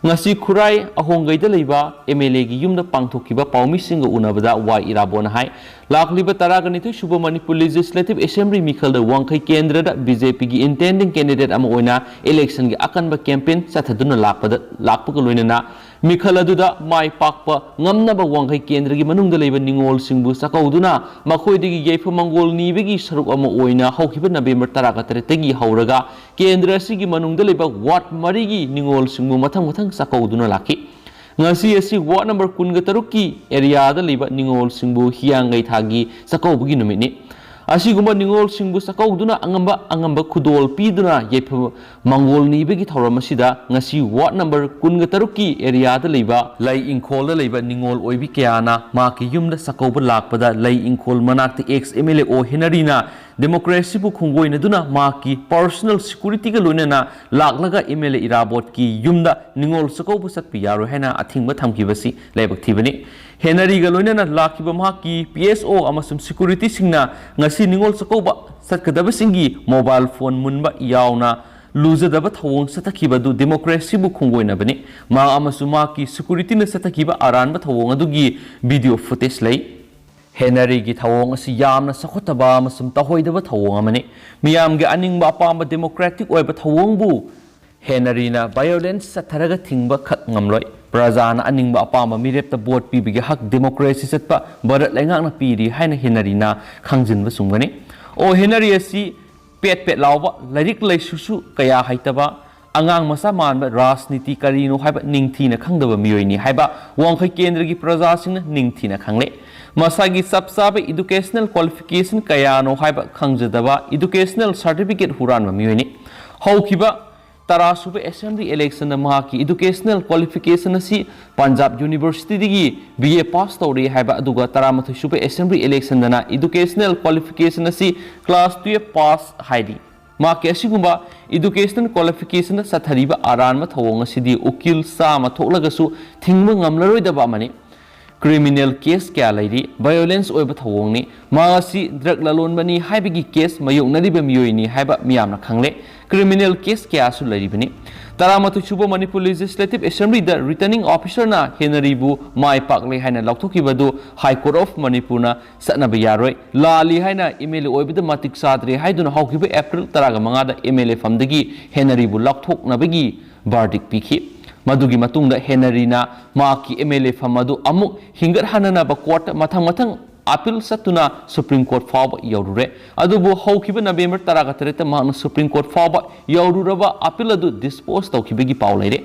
ꯉꯁꯤ ꯈꯨꯔꯥꯏ ꯑꯍꯣꯡꯒꯩꯗ ꯂꯩꯕ ꯑꯦꯝ ꯑꯦꯜ ꯑꯦꯒꯤ ꯌꯨꯝꯗ ꯄꯥꯡꯊꯣꯛꯈꯤꯕ ꯄꯥꯎꯃꯤꯁꯤꯡꯒ ꯎꯅꯕꯗ ꯋꯥꯏ ꯏꯔꯥꯕꯣꯠꯅ ꯍꯥꯏ, ꯂꯥꯛꯂꯤꯕ ꯇꯔꯥꯒ ꯅꯤꯊꯣꯏ ꯁꯨꯕ ꯃꯅꯤꯄꯨꯔ ꯂꯦꯖꯤꯁꯂꯦꯇꯤꯚ ꯑꯦꯁꯦꯝꯕ꯭ꯂꯤ ꯃꯤꯈꯜꯗ ꯋꯥꯡꯈꯩ ꯀꯦꯟꯗ꯭ꯔꯗ ꯕꯤ ꯖꯦ ꯄꯤꯒꯤ ꯏꯟꯇꯦꯟꯗꯤꯡ ꯀꯦꯟꯗꯤꯗꯦꯠ ꯑꯃ ꯑꯣꯏꯅ ꯏꯂꯦꯛꯁꯟꯒꯤ ꯑꯀꯟꯕ ꯀꯦꯝꯄꯦꯟ ꯆꯠꯊꯗꯨꯅ ꯂꯥꯛꯄꯗ, ꯂꯥꯛꯄꯒ ꯂꯣꯏꯅꯅ ꯃꯤꯈꯜ ꯑꯗꯨꯗ ꯃꯥꯏ ꯄꯥꯛꯄ ꯉꯝꯅꯕ ꯋꯥꯡꯈꯩ ꯀꯦꯟꯗ꯭ꯔꯒꯤ ꯃꯅꯨꯡꯗ ꯂꯩꯕ ꯅꯤꯉꯣꯜꯁꯤꯡꯕꯨ ꯆꯥꯛꯀꯧꯗꯨꯅ ꯃꯈꯣꯏꯗꯒꯤ ꯌꯥꯏꯐ ꯃꯪꯒꯣꯜ ꯅꯤꯕꯒꯤ ꯁꯔꯨꯛ ꯑꯃ ꯑꯣꯏꯅ ꯍꯧꯈꯤꯕ ꯅꯕꯦꯝꯕꯔ ꯇꯔꯥꯒ ꯇꯔꯦꯠꯇꯒꯤ ꯍꯧꯔꯒ ꯀꯦꯟꯗ꯭ꯔ ꯑꯁꯤꯒꯤ ꯃꯅꯨꯡꯗ ꯂꯩꯕ ꯋꯥꯔꯗ ꯃꯔꯤꯒꯤ ꯅꯤꯉꯣꯜꯁꯤꯡꯕꯨ ꯃꯊꯪ ꯃꯊꯪ ꯆꯥꯛꯀꯧꯗꯨꯅ ꯂꯥꯛꯈꯤ꯫ ꯉꯁꯤ ꯑꯁꯤ ꯋꯥꯔꯗ ꯅꯝꯕꯔ ꯀꯨꯟꯒ ꯇꯔꯨꯛꯀꯤ ꯑꯦꯔꯤꯌꯥꯗ ꯂꯩꯕ ꯅꯤꯉꯣꯜꯁꯤꯡꯕꯨ ꯍꯤꯌꯥꯡꯒꯩ ꯊꯥꯒꯤ ꯆꯥꯛꯀꯧꯕꯒꯤ ꯅꯨꯃꯤꯠꯅꯤ꯫ ꯑꯁꯤꯒꯨꯝꯕ ꯅꯤꯉꯣꯜꯁꯤꯡꯕꯨ ꯆꯥꯛꯀꯧꯗꯨꯅ ꯑꯉꯝꯕ ꯑꯉꯝꯕ ꯈꯨꯗꯣꯜ ꯄꯤꯗꯨꯅ ꯌꯥꯏꯐ ꯃꯪꯒꯣꯜ ꯅꯤꯕꯒꯤ ꯊꯧꯔꯝ ꯑꯁꯤꯗ ꯉꯁꯤ ꯋꯥꯔꯗ ꯅꯝꯕꯔ ꯀꯨꯟꯒ ꯇꯔꯨꯛꯀꯤ ꯑꯦꯔꯤꯌꯥꯗ ꯂꯩꯕ ꯂꯩ ꯏꯪꯈꯣꯜꯗ ꯂꯩꯕ ꯅꯤꯉꯣꯜ ꯑꯣꯏꯕꯤ ꯀꯌꯥꯅ ꯃꯍꯥꯛꯀꯤ ꯌꯨꯝꯗ ꯆꯥꯛꯀꯧꯕ ꯂꯥꯛꯄꯗ ꯂꯩ ꯏꯪꯈꯣꯜ ꯃꯅꯥꯛꯇ ꯑꯦꯛꯁ ꯑꯦꯝ ꯑꯦꯜ ꯑꯦ ꯑꯣ ꯍꯦꯅꯔꯤꯅ ꯗꯦꯃꯣꯀ꯭ꯔꯦꯁꯤꯕꯨ ꯈꯣꯡꯒꯣꯏꯅꯗꯨꯅ ꯃꯍꯥꯛꯀꯤ ꯄꯔꯁꯣꯅꯦꯜ ꯁꯦꯀ꯭ꯌꯨꯔꯤꯇꯤꯒ ꯂꯣꯏꯅꯅ ꯂꯥꯛꯂꯒ ꯑꯦꯝ ꯑꯦꯜ ꯑꯦ ꯏꯔꯥꯕꯣꯠꯀꯤ ꯌꯨꯝꯗ ꯅꯤꯉꯣꯜ ꯆꯥꯛꯀꯧꯕ ꯆꯠꯄ ꯌꯥꯔꯣꯏ ꯍꯥꯏꯅ ꯑꯊꯤꯡꯕ ꯊꯝꯈꯤꯕꯁꯤ ꯂꯥꯏꯕꯛ ꯊꯤꯕꯅꯤ꯫ ꯍꯦꯅꯔꯤꯒ ꯂꯣꯏꯅꯅ ꯂꯥꯛꯈꯤꯕ ꯃꯍꯥꯛꯀꯤ ꯄꯤ ꯑꯦꯁ ꯑꯣ ꯑꯃꯁꯨꯡ ꯁꯦꯀ꯭ꯌꯨꯔꯤꯇꯤꯁꯤꯡꯅ ꯉꯁꯤ ꯅꯤꯉꯣꯜ ꯆꯥꯛꯀꯧꯕ ꯆꯠꯀꯗꯕꯁꯤꯡꯒꯤ ꯃꯣꯕꯥꯏꯜ ꯐꯣꯟ ꯃꯨꯟꯕ ꯌꯥꯎꯅ ꯂꯨꯖꯗꯕ ꯊꯧꯑꯣꯡ ꯆꯠꯊꯈꯤꯕ ꯑꯗꯨ ꯗꯦꯃꯣꯀ꯭ꯔꯦꯁꯤꯕꯨ ꯈꯣꯡꯒꯣꯏꯅꯕꯅꯤ꯫ ꯃꯍꯥꯛ ꯑꯃꯁꯨꯡ ꯃꯍꯥꯛꯀꯤ ꯁꯦꯀ꯭ꯌꯨꯔꯤꯇꯤꯅ ꯆꯠꯊꯈꯤꯕ ꯑꯔꯥꯟꯕ ꯊꯧꯑꯣꯡ ꯑꯗꯨꯒꯤ ꯚꯤꯗꯤꯑꯣ ꯐꯨꯇꯦꯖ ꯂꯩ꯫ ꯍꯦꯅꯔꯤꯒꯤ ꯊꯧꯑꯣꯡ ꯑꯁꯤ ꯌꯥꯝꯅ ꯆꯥꯎꯈꯠꯇꯕ ꯑꯃꯁꯨꯡ ꯇꯧꯍꯩꯗꯕ ꯊꯧꯑꯣꯡ ꯑꯃꯅꯤ꯫ ꯃꯤꯌꯥꯝꯒꯤ ꯑꯅꯤꯡꯕ ꯑꯄꯥꯝꯕ ꯗꯦꯃꯣꯀ꯭ꯔꯦꯇꯤꯛ ꯑꯣꯏꯕ ꯊꯧꯑꯣꯡꯕꯨ ꯍꯦꯅꯔꯤꯅ ꯚꯥꯏꯑꯣꯂꯦꯟꯁ ꯆꯠꯊꯔꯒ ꯊꯤꯡꯕ ꯈꯛ ꯉꯝꯂꯣꯏ꯫ ꯄ꯭ꯔꯖꯥꯅ ꯑꯅꯤꯡꯕ ꯑꯄꯥꯝꯕ ꯃꯤꯔꯦꯞꯇ ꯚꯣꯠ ꯄꯤꯕꯒꯤ ꯍꯛ ꯗꯦꯃꯣꯀ꯭ꯔꯦꯁꯤ ꯆꯠꯄ ꯚꯥꯔꯠ ꯂꯩꯉꯥꯛꯅ ꯄꯤꯔꯤ ꯍꯥꯏꯅ ꯍꯦꯅꯔꯤꯅ ꯈꯪꯖꯤꯟꯕ ꯆꯨꯝꯒꯅꯤ꯫ ꯑꯣ ꯍꯦꯅꯔꯤ ꯑꯁꯤ ꯄꯦꯠ ꯄꯦꯠ ꯂꯥꯎꯕ, ꯂꯥꯏꯔꯤꯛ ꯂꯥꯏꯁꯨꯁꯨ ꯀꯌꯥ ꯍꯩꯇꯕ, ꯑꯉꯥꯡ ꯃꯆꯥ ꯃꯥꯟꯕ, ꯔꯥꯖꯅꯤꯇꯤ ꯀꯔꯤꯅꯣ ꯍꯥꯏꯕ ꯅꯤꯡꯊꯤꯅ ꯈꯪꯗꯕ ꯃꯤꯑꯣꯏꯅꯤ ꯍꯥꯏꯕ ꯋꯥꯡꯈꯩ ꯀꯦꯟꯗ꯭ꯔꯒꯤ ꯄ꯭ꯔꯖꯥꯁꯤꯡꯅ ꯅꯤꯡꯊꯤꯅ ꯈꯪꯂꯦ꯫ ꯃꯁꯥꯒꯤ ꯆꯞ ꯆꯥꯕ ꯏꯗꯨꯀꯦꯁꯅꯦꯜ ꯀ꯭ꯋꯥꯂꯤꯐꯤꯀꯦꯁꯟ ꯀꯌꯥꯅꯣ ꯍꯥꯏꯕ ꯈꯪꯖꯗꯕ, ꯏꯗꯨꯀꯦꯁꯅꯦꯜ ꯁꯥꯔꯇꯤꯐꯤꯀꯦꯠ ꯍꯨꯔꯥꯟꯕ ꯃꯤꯑꯣꯏꯅꯤ꯫ ꯍꯧꯈꯤꯕ ꯇꯔꯥ ꯁꯨꯕ ꯑꯦꯁꯦꯝꯕ꯭ꯂꯤ ꯏꯂꯦꯛꯁꯟꯗ ꯃꯍꯥꯛꯀꯤ ꯏꯗꯨꯀꯦꯁꯅꯦꯜ ꯀ꯭ꯋꯥꯂꯤꯐꯤꯀꯦꯁꯟ ꯑꯁꯤ ꯄꯟꯖꯥꯕ ꯌꯨꯅꯤꯚꯔꯁꯤꯇꯤꯗꯒꯤ ꯕꯤ ꯑꯦ ꯄꯥꯁ ꯇꯧꯔꯦ ꯍꯥꯏꯕ, ꯑꯗꯨꯒ ꯇꯔꯥꯃꯥꯊꯣꯏ ꯁꯨꯕ ꯑꯦꯁꯦꯝꯕ꯭ꯂꯤ ꯏꯂꯦꯛꯁꯟꯗꯅ ꯏꯗꯨꯀꯦꯁꯅꯦꯜ ꯀ꯭ꯋꯥꯂꯤꯐꯤꯀꯦꯁꯟ ꯑꯁꯤ ꯀ꯭ꯂꯥꯁ ꯇꯨꯌꯦꯜꯐ ꯄꯥꯁ ꯍꯥꯏꯔꯤ꯫ ꯃꯍꯥꯛꯀꯤ ꯑꯁꯤꯒꯨꯝꯕ ꯏꯗꯨꯀꯦꯁꯅꯦꯜ ꯀ꯭ꯋꯥꯂꯤꯐꯤꯀꯦꯁꯟꯗ ꯆꯠꯊꯔꯤꯕ ꯑꯔꯥꯟꯕ ꯊꯧꯑꯣꯡ ꯑꯁꯤꯗꯤ ꯎꯀꯤꯜ ꯆꯥꯝꯃ ꯊꯣꯛꯂꯒꯁꯨ ꯊꯤꯡꯕ ꯉꯝꯂꯔꯣꯏꯗꯕ ꯑꯃꯅꯤ꯫ ꯀ꯭ꯔꯤꯃꯤꯅꯦꯜ ꯀꯦꯁ ꯀꯌꯥ ꯂꯩꯔꯤ꯫ ꯚꯥꯏꯑꯣꯂꯦꯟꯁ ꯑꯣꯏꯕ ꯊꯧꯑꯣꯡꯅꯤ꯫ ꯃꯍꯥꯛ ꯑꯁꯤ ꯗ꯭ꯔꯒ ꯂꯂꯣꯟꯕꯅꯤ ꯍꯥꯏꯕꯒꯤ ꯀꯦꯁ ꯃꯥꯌꯣꯛꯅꯔꯤꯕ ꯃꯤꯑꯣꯏꯅꯤ ꯍꯥꯏꯕ ꯃꯤꯌꯥꯝꯅ ꯈꯪꯂꯦ꯫ ꯀ꯭ꯔꯤꯃꯤꯅꯦꯜ ꯀꯦꯁ ꯀꯌꯥꯁꯨ ꯂꯩꯔꯤꯕꯅꯤ꯫ ꯇꯔꯥꯃꯥꯊꯣꯏ ꯁꯨꯕ ꯃꯅꯤꯄꯨꯔ ꯂꯦꯖꯤꯁꯂꯦꯇꯤꯚ ꯑꯦꯁꯦꯝꯕ꯭ꯂꯤꯗ ꯔꯤꯇꯔꯅꯤꯡ ꯑꯣꯐꯤꯁꯔꯅ ꯍꯦꯅꯔꯤꯕꯨ ꯃꯥꯏ ꯄꯥꯛꯂꯦ ꯍꯥꯏꯅ ꯂꯥꯎꯊꯣꯛꯈꯤꯕ ꯑꯗꯨ ꯍꯥꯏ ꯀꯣꯔꯠ ꯑꯣꯐ ꯃꯅꯤꯄꯨꯔꯅ ꯆꯠꯅꯕ ꯌꯥꯔꯣꯏ꯫ ꯂꯥꯜꯂꯤ ꯍꯥꯏꯅ ꯑꯦꯝ ꯑꯦꯜ ꯑꯦ ꯑꯣꯏꯕꯗ ꯃꯇꯤꯛ ꯆꯥꯗ꯭ꯔꯦ ꯍꯥꯏꯗꯨꯅ ꯍꯧꯈꯤꯕ ꯑꯦꯄ꯭ꯔꯤꯜ ꯇꯔꯥꯒ ꯃꯉꯥꯗ ꯑꯦꯝ ꯑꯦꯜ ꯑꯦ ꯐꯝꯗꯒꯤ ꯍꯦꯅꯔꯤꯕꯨ ꯂꯧꯊꯣꯛꯅꯕꯒꯤ ꯚꯥꯔꯗꯤꯛ ꯄꯤꯈꯤ꯫ ꯃꯗꯨꯒꯤ ꯃꯇꯨꯡꯗ ꯍꯦꯅꯔꯤꯅ ꯃꯍꯥꯛꯀꯤ ꯑꯦꯝ ꯑꯦꯜ ꯑꯦ ꯐꯝ ꯑꯗꯨ ꯑꯃꯨꯛ ꯍꯤꯡꯒꯠꯍꯟꯅꯅꯕ ꯀꯣꯔꯠꯇ ꯃꯊꯪ ꯃꯊꯪ ꯑꯄꯤꯜ ꯆꯠꯇꯨꯅ ꯁꯨꯄ꯭ꯔꯤꯝ ꯀꯣꯔꯠ ꯐꯥꯎꯕ ꯌꯧꯔꯨꯔꯦ꯫ ꯑꯗꯨꯕꯨ ꯍꯧꯈꯤꯕ ꯅꯕꯦꯝꯕꯔ ꯇꯔꯥꯒ ꯇꯔꯦꯠꯇ ꯃꯍꯥꯛꯅ ꯁꯨꯄ꯭ꯔꯤꯝ ꯀꯣꯔꯠ ꯐꯥꯎꯕ ꯌꯧꯔꯨꯔꯕ ꯑꯄꯤꯜ ꯑꯗꯨ ꯗꯤꯁꯄꯣꯖ ꯇꯧꯈꯤꯕꯒꯤ ꯄꯥꯎ ꯂꯩꯔꯦ꯫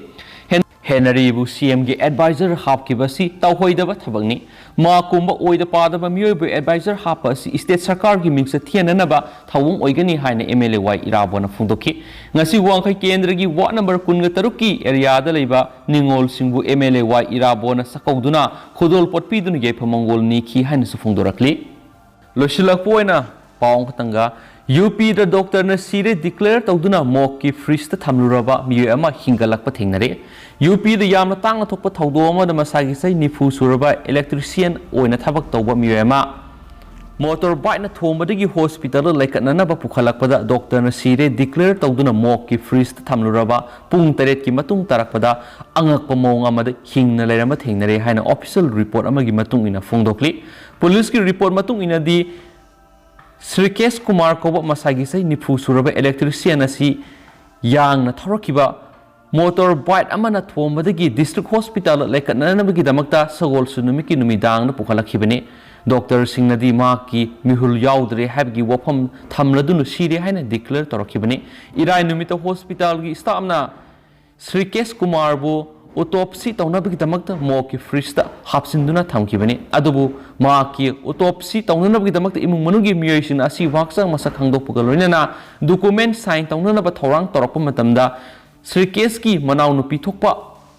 ꯍꯦꯟ-, ꯍꯦꯅꯔꯤꯕꯨ ꯁꯤ ꯑꯦꯝꯒꯤ ꯑꯦꯗꯚꯥꯏꯖꯔ ꯍꯥꯞꯈꯤꯕ ꯑꯁꯤ ꯇꯧꯍꯩꯗꯕ ꯊꯕꯛꯅꯤ꯫ ꯃꯥ ꯀꯨꯝꯕ ꯑꯣꯏꯗ ꯄꯥꯗꯕ ꯃꯤꯑꯣꯏꯕꯨ ꯑꯦꯗꯚꯥꯏꯖꯔ ꯍꯥꯞꯄ ꯑꯁꯤ ꯁ꯭ꯇꯦꯠ ꯁꯔꯀꯥꯔꯒꯤ ꯃꯤꯡꯆꯠ ꯊꯤꯍꯟꯅꯅꯕ ꯊꯧꯑꯣꯡ ꯑꯣꯏꯒꯅꯤ ꯍꯥꯏꯅ ꯑꯦꯝ ꯑꯦꯜ ꯑꯦ ꯋꯥꯏ ꯏꯔꯥꯕꯣꯠꯅ ꯐꯣꯡꯗꯣꯛꯈꯤ꯫ ꯉꯁꯤ ꯋꯥꯡꯈꯩ ꯀꯦꯟꯗ꯭ꯔꯒꯤ ꯋꯥꯔꯗ ꯅꯝꯕꯔ ꯀꯨꯟꯒ ꯇꯔꯨꯛꯀꯤ ꯑꯦꯔꯤꯌꯥꯗ ꯂꯩꯕ ꯅꯤꯉꯣꯜꯁꯤꯡꯕꯨ ꯑꯦꯝ ꯑꯦꯜ ꯑꯦ ꯋꯥꯏ ꯏꯔꯥꯕꯣꯠꯅ ꯁꯛꯀꯧꯗꯨꯅ ꯈꯨꯗꯣꯜꯄꯣꯠ ꯄꯤꯗꯨꯅ ꯌꯥꯏꯐ ꯃꯪꯒꯣꯜ ꯅꯤꯈꯤ ꯍꯥꯏꯅꯁꯨ ꯐꯣꯡꯗꯣꯔꯛꯂꯤ꯫ ꯂꯣꯏꯁꯤꯜꯂꯛꯄ ꯑꯣꯏꯅ ꯄꯥꯎ ꯑꯃꯈꯛꯇꯪꯒ, ꯌꯨ ꯄꯤꯗ ꯗꯣꯛꯇꯔꯅ ꯁꯤꯔꯦ ꯗꯤꯀ꯭ꯂꯦꯌꯔ ꯇꯧꯗꯨꯅ ꯃꯣꯔꯒꯀꯤ ꯐ꯭ꯔꯤꯖꯇ ꯊꯝꯂꯨꯔꯕ ꯃꯤꯑꯣꯏ ꯑꯃ ꯍꯤꯡꯒꯠꯂꯛꯄ ꯊꯦꯡꯅꯔꯦ꯫ ꯌꯨ ꯄꯤꯗ ꯌꯥꯝꯅ ꯇꯥꯡꯅ ꯊꯣꯛꯄ ꯊꯧꯗꯣꯛ ꯑꯃꯗ ꯃꯁꯥꯒꯤ ꯆꯍꯤ ꯅꯤꯐꯨ ꯁꯨꯔꯕ ꯏꯂꯦꯛꯇ꯭ꯔꯤꯁꯤꯌꯟ ꯑꯣꯏꯅ ꯊꯕꯛ ꯇꯧꯕ ꯃꯤꯑꯣꯏ ꯑꯃ ꯃꯣꯇꯣꯔ ꯕꯥꯏꯛꯅ ꯊꯣꯝꯕꯗꯒꯤ ꯍꯣꯁꯄꯤꯇꯥꯜꯗ ꯂꯩꯈꯠꯅꯅꯕ ꯄꯨꯈꯠꯂꯛꯄꯗ ꯗꯣꯛꯇꯔꯅ ꯁꯤꯔꯦ ꯗꯤꯀ꯭ꯂꯦꯌꯔ ꯇꯧꯗꯨꯅ ꯃꯣꯔꯒꯀꯤ ꯐ꯭ꯔꯤꯖꯇ ꯊꯝꯂꯨꯔꯕ ꯄꯨꯡ ꯇꯔꯦꯠꯀꯤ ꯃꯇꯨꯡ ꯇꯥꯔꯛꯄꯗ ꯑꯉꯛꯄ ꯃꯑꯣꯡ ꯑꯃꯗ ꯍꯤꯡꯅ ꯂꯩꯔꯝꯕ ꯊꯦꯡꯅꯔꯦ ꯍꯥꯏꯅ ꯑꯣꯐꯤꯁꯤꯌꯦꯜ ꯔꯤꯄꯣꯔꯠ ꯑꯃꯒꯤ ꯃꯇꯨꯡ ꯏꯟꯅ ꯐꯣꯡꯗꯣꯛꯂꯤ꯫ ꯄꯨꯂꯤꯁꯀꯤ ꯔꯤꯄꯣꯔꯠ ꯃꯇꯨꯡ ꯏꯟꯅꯗꯤ ꯁ꯭ꯔꯤꯀꯦꯁ ꯀꯨꯃꯥꯔ ꯀꯧꯕ ꯃꯁꯥꯒꯤ ꯆꯍꯤ ꯅꯤꯐꯨ ꯁꯨꯔꯕ ꯏꯂꯦꯛꯇ꯭ꯔꯤꯁꯤꯌꯟ ꯑꯁꯤ ꯌꯥꯡꯅ ꯊꯧꯔꯛꯈꯤꯕ ꯃꯣꯇꯣꯔ ꯕꯥꯏꯛ ꯑꯃꯅ ꯊꯣꯝꯕꯗꯒꯤ ꯗꯤꯁꯇ꯭ꯔꯤꯛ ꯍꯣꯁꯄꯤꯇꯥꯜꯗ ꯂꯩꯈꯠꯅꯅꯕꯒꯤꯗꯃꯛꯇ ꯁꯒꯣꯜꯁꯦꯟ ꯅꯨꯃꯤꯠꯀꯤ ꯅꯨꯃꯤꯗꯥꯡꯗ ꯄꯨꯈꯠꯂꯛꯈꯤꯕꯅꯤ꯫ ꯗꯣꯛꯇꯔꯁꯤꯡꯅꯗꯤ ꯃꯍꯥꯛꯀꯤ ꯃꯤꯍꯨꯜ ꯌꯥꯎꯗ꯭ꯔꯦ ꯍꯥꯏꯕꯒꯤ ꯋꯥꯐꯝ ꯊꯝꯂꯗꯨꯅ ꯁꯤꯔꯦ ꯍꯥꯏꯅ ꯗꯤꯀ꯭ꯂꯦꯌꯔ ꯇꯧꯔꯛꯈꯤꯕꯅꯤ꯫ ꯏꯔꯥꯏ ꯅꯨꯃꯤꯠꯇ ꯍꯣꯁꯄꯤꯇꯥꯜꯒꯤ ꯁ꯭ꯇꯥꯐꯅ ꯁ꯭ꯔꯤꯀꯦꯁ ꯀꯨꯃꯥꯔꯕꯨ ꯑꯣꯇꯣꯞꯁꯤ ꯇꯧꯅꯕꯒꯤꯗꯃꯛꯇ ꯃꯣꯔꯒꯀꯤ ꯐ꯭ꯔꯤꯖꯇ ꯍꯥꯞꯆꯤꯟꯗꯨꯅ ꯊꯝꯈꯤꯕꯅꯤ꯫ ꯑꯗꯨꯕꯨ ꯃꯍꯥꯛꯀꯤ ꯑꯣꯇꯣꯞꯁꯤ ꯇꯧꯅꯅꯕꯒꯤꯗꯃꯛꯇ ꯏꯃꯨꯡ ꯃꯅꯨꯡꯒꯤ ꯃꯤꯑꯣꯏꯁꯤꯡꯅ ꯑꯁꯤ ꯍꯛꯆꯥꯡ ꯃꯁꯛ ꯈꯪꯗꯣꯛꯄꯒ ꯂꯣꯏꯅꯅ ꯗꯣꯀꯨꯃꯦꯟ ꯁꯥꯏꯟ ꯇꯧꯅꯅꯕ ꯊꯧꯔꯥꯡ ꯇꯧꯔꯛꯄ ꯃꯇꯝꯗ ꯁ꯭ꯔꯤꯀꯦꯁꯀꯤ ꯃꯅꯥꯎꯅꯨꯄꯤ ꯊꯣꯛꯄ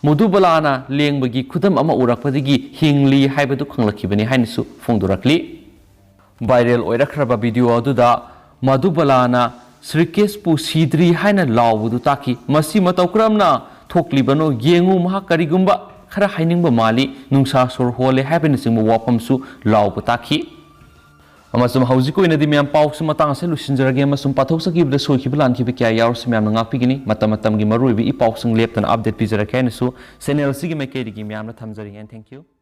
ꯃꯙꯨꯕꯂꯥꯅ ꯂꯦꯡꯕꯒꯤ ꯈꯨꯗꯝ ꯑꯃ ꯎꯔꯛꯄꯗꯒꯤ ꯍꯤꯡꯂꯤ ꯍꯥꯏꯕꯗꯨ ꯈꯪꯂꯛꯈꯤꯕꯅꯤ ꯍꯥꯏꯅꯁꯨ ꯐꯣꯡꯗꯣꯔꯛꯂꯤ꯫ ꯚꯥꯏꯔꯦꯜ ꯑꯣꯏꯔꯛꯈ꯭ꯔꯕ ꯚꯤꯗꯤꯑꯣ ꯑꯗꯨꯗ ꯃꯙꯨꯕꯂꯥꯅ ꯁ꯭ꯔꯤꯀꯦꯁꯄꯨ ꯁꯤꯗ꯭ꯔꯤ ꯍꯥꯏꯅ ꯂꯥꯎꯕꯗꯨ ꯇꯥꯈꯤ꯫ ꯃꯁꯤ ꯃꯇꯧ ꯀꯔꯝꯅ ꯊꯣꯛꯂꯤꯕꯅꯣ ꯌꯦꯡꯉꯨ, ꯃꯍꯥꯛ ꯀꯔꯤꯒꯨꯝꯕ ꯈꯔ ꯍꯥꯏꯅꯤꯡꯕ ꯃꯥꯜꯂꯤ, ꯅꯨꯡꯁꯥ ꯁꯣꯔ ꯍꯣꯜꯂꯦ ꯍꯥꯏꯕꯅꯆꯤꯡꯕ ꯋꯥꯐꯝꯁꯨ ꯂꯥꯎꯕ ꯇꯥꯈꯤ꯫ ꯑꯃꯁꯨꯡ ꯍꯧꯖꯤꯛꯀꯤ ꯑꯣꯏꯅꯗꯤ ꯃꯌꯥꯝ ꯄꯥꯎꯁꯤ ꯃꯇꯥꯡ ꯑꯁꯤꯗ ꯂꯣꯏꯁꯤꯟꯖꯔꯒꯦ, ꯑꯃꯁꯨꯡ ꯄꯥꯊꯣꯛꯆꯈꯤꯕꯗ ꯁꯣꯏꯈꯤꯕ ꯂꯥꯟꯈꯤꯕ ꯀꯌꯥ ꯌꯥꯎꯔꯁꯨ ꯃꯌꯥꯝꯅ ꯉꯥꯛꯄꯤꯒꯅꯤ꯫ ꯃꯇꯝ ꯃꯇꯝꯒꯤ ꯃꯔꯨꯑꯣꯏꯕ ꯏ ꯄꯥꯎꯁꯤꯡ ꯂꯦꯞꯇꯅ ꯑꯞꯗꯦꯠ ꯄꯤꯖꯔꯛꯀꯦ ꯍꯥꯏꯅꯁꯨ ꯆꯦꯅꯦꯜ ꯑꯁꯤꯒꯤ ꯃꯥꯏꯀꯩꯗꯒꯤ ꯃꯌꯥꯝꯅ ꯊꯝꯖꯔꯤ꯫ And thank you꯫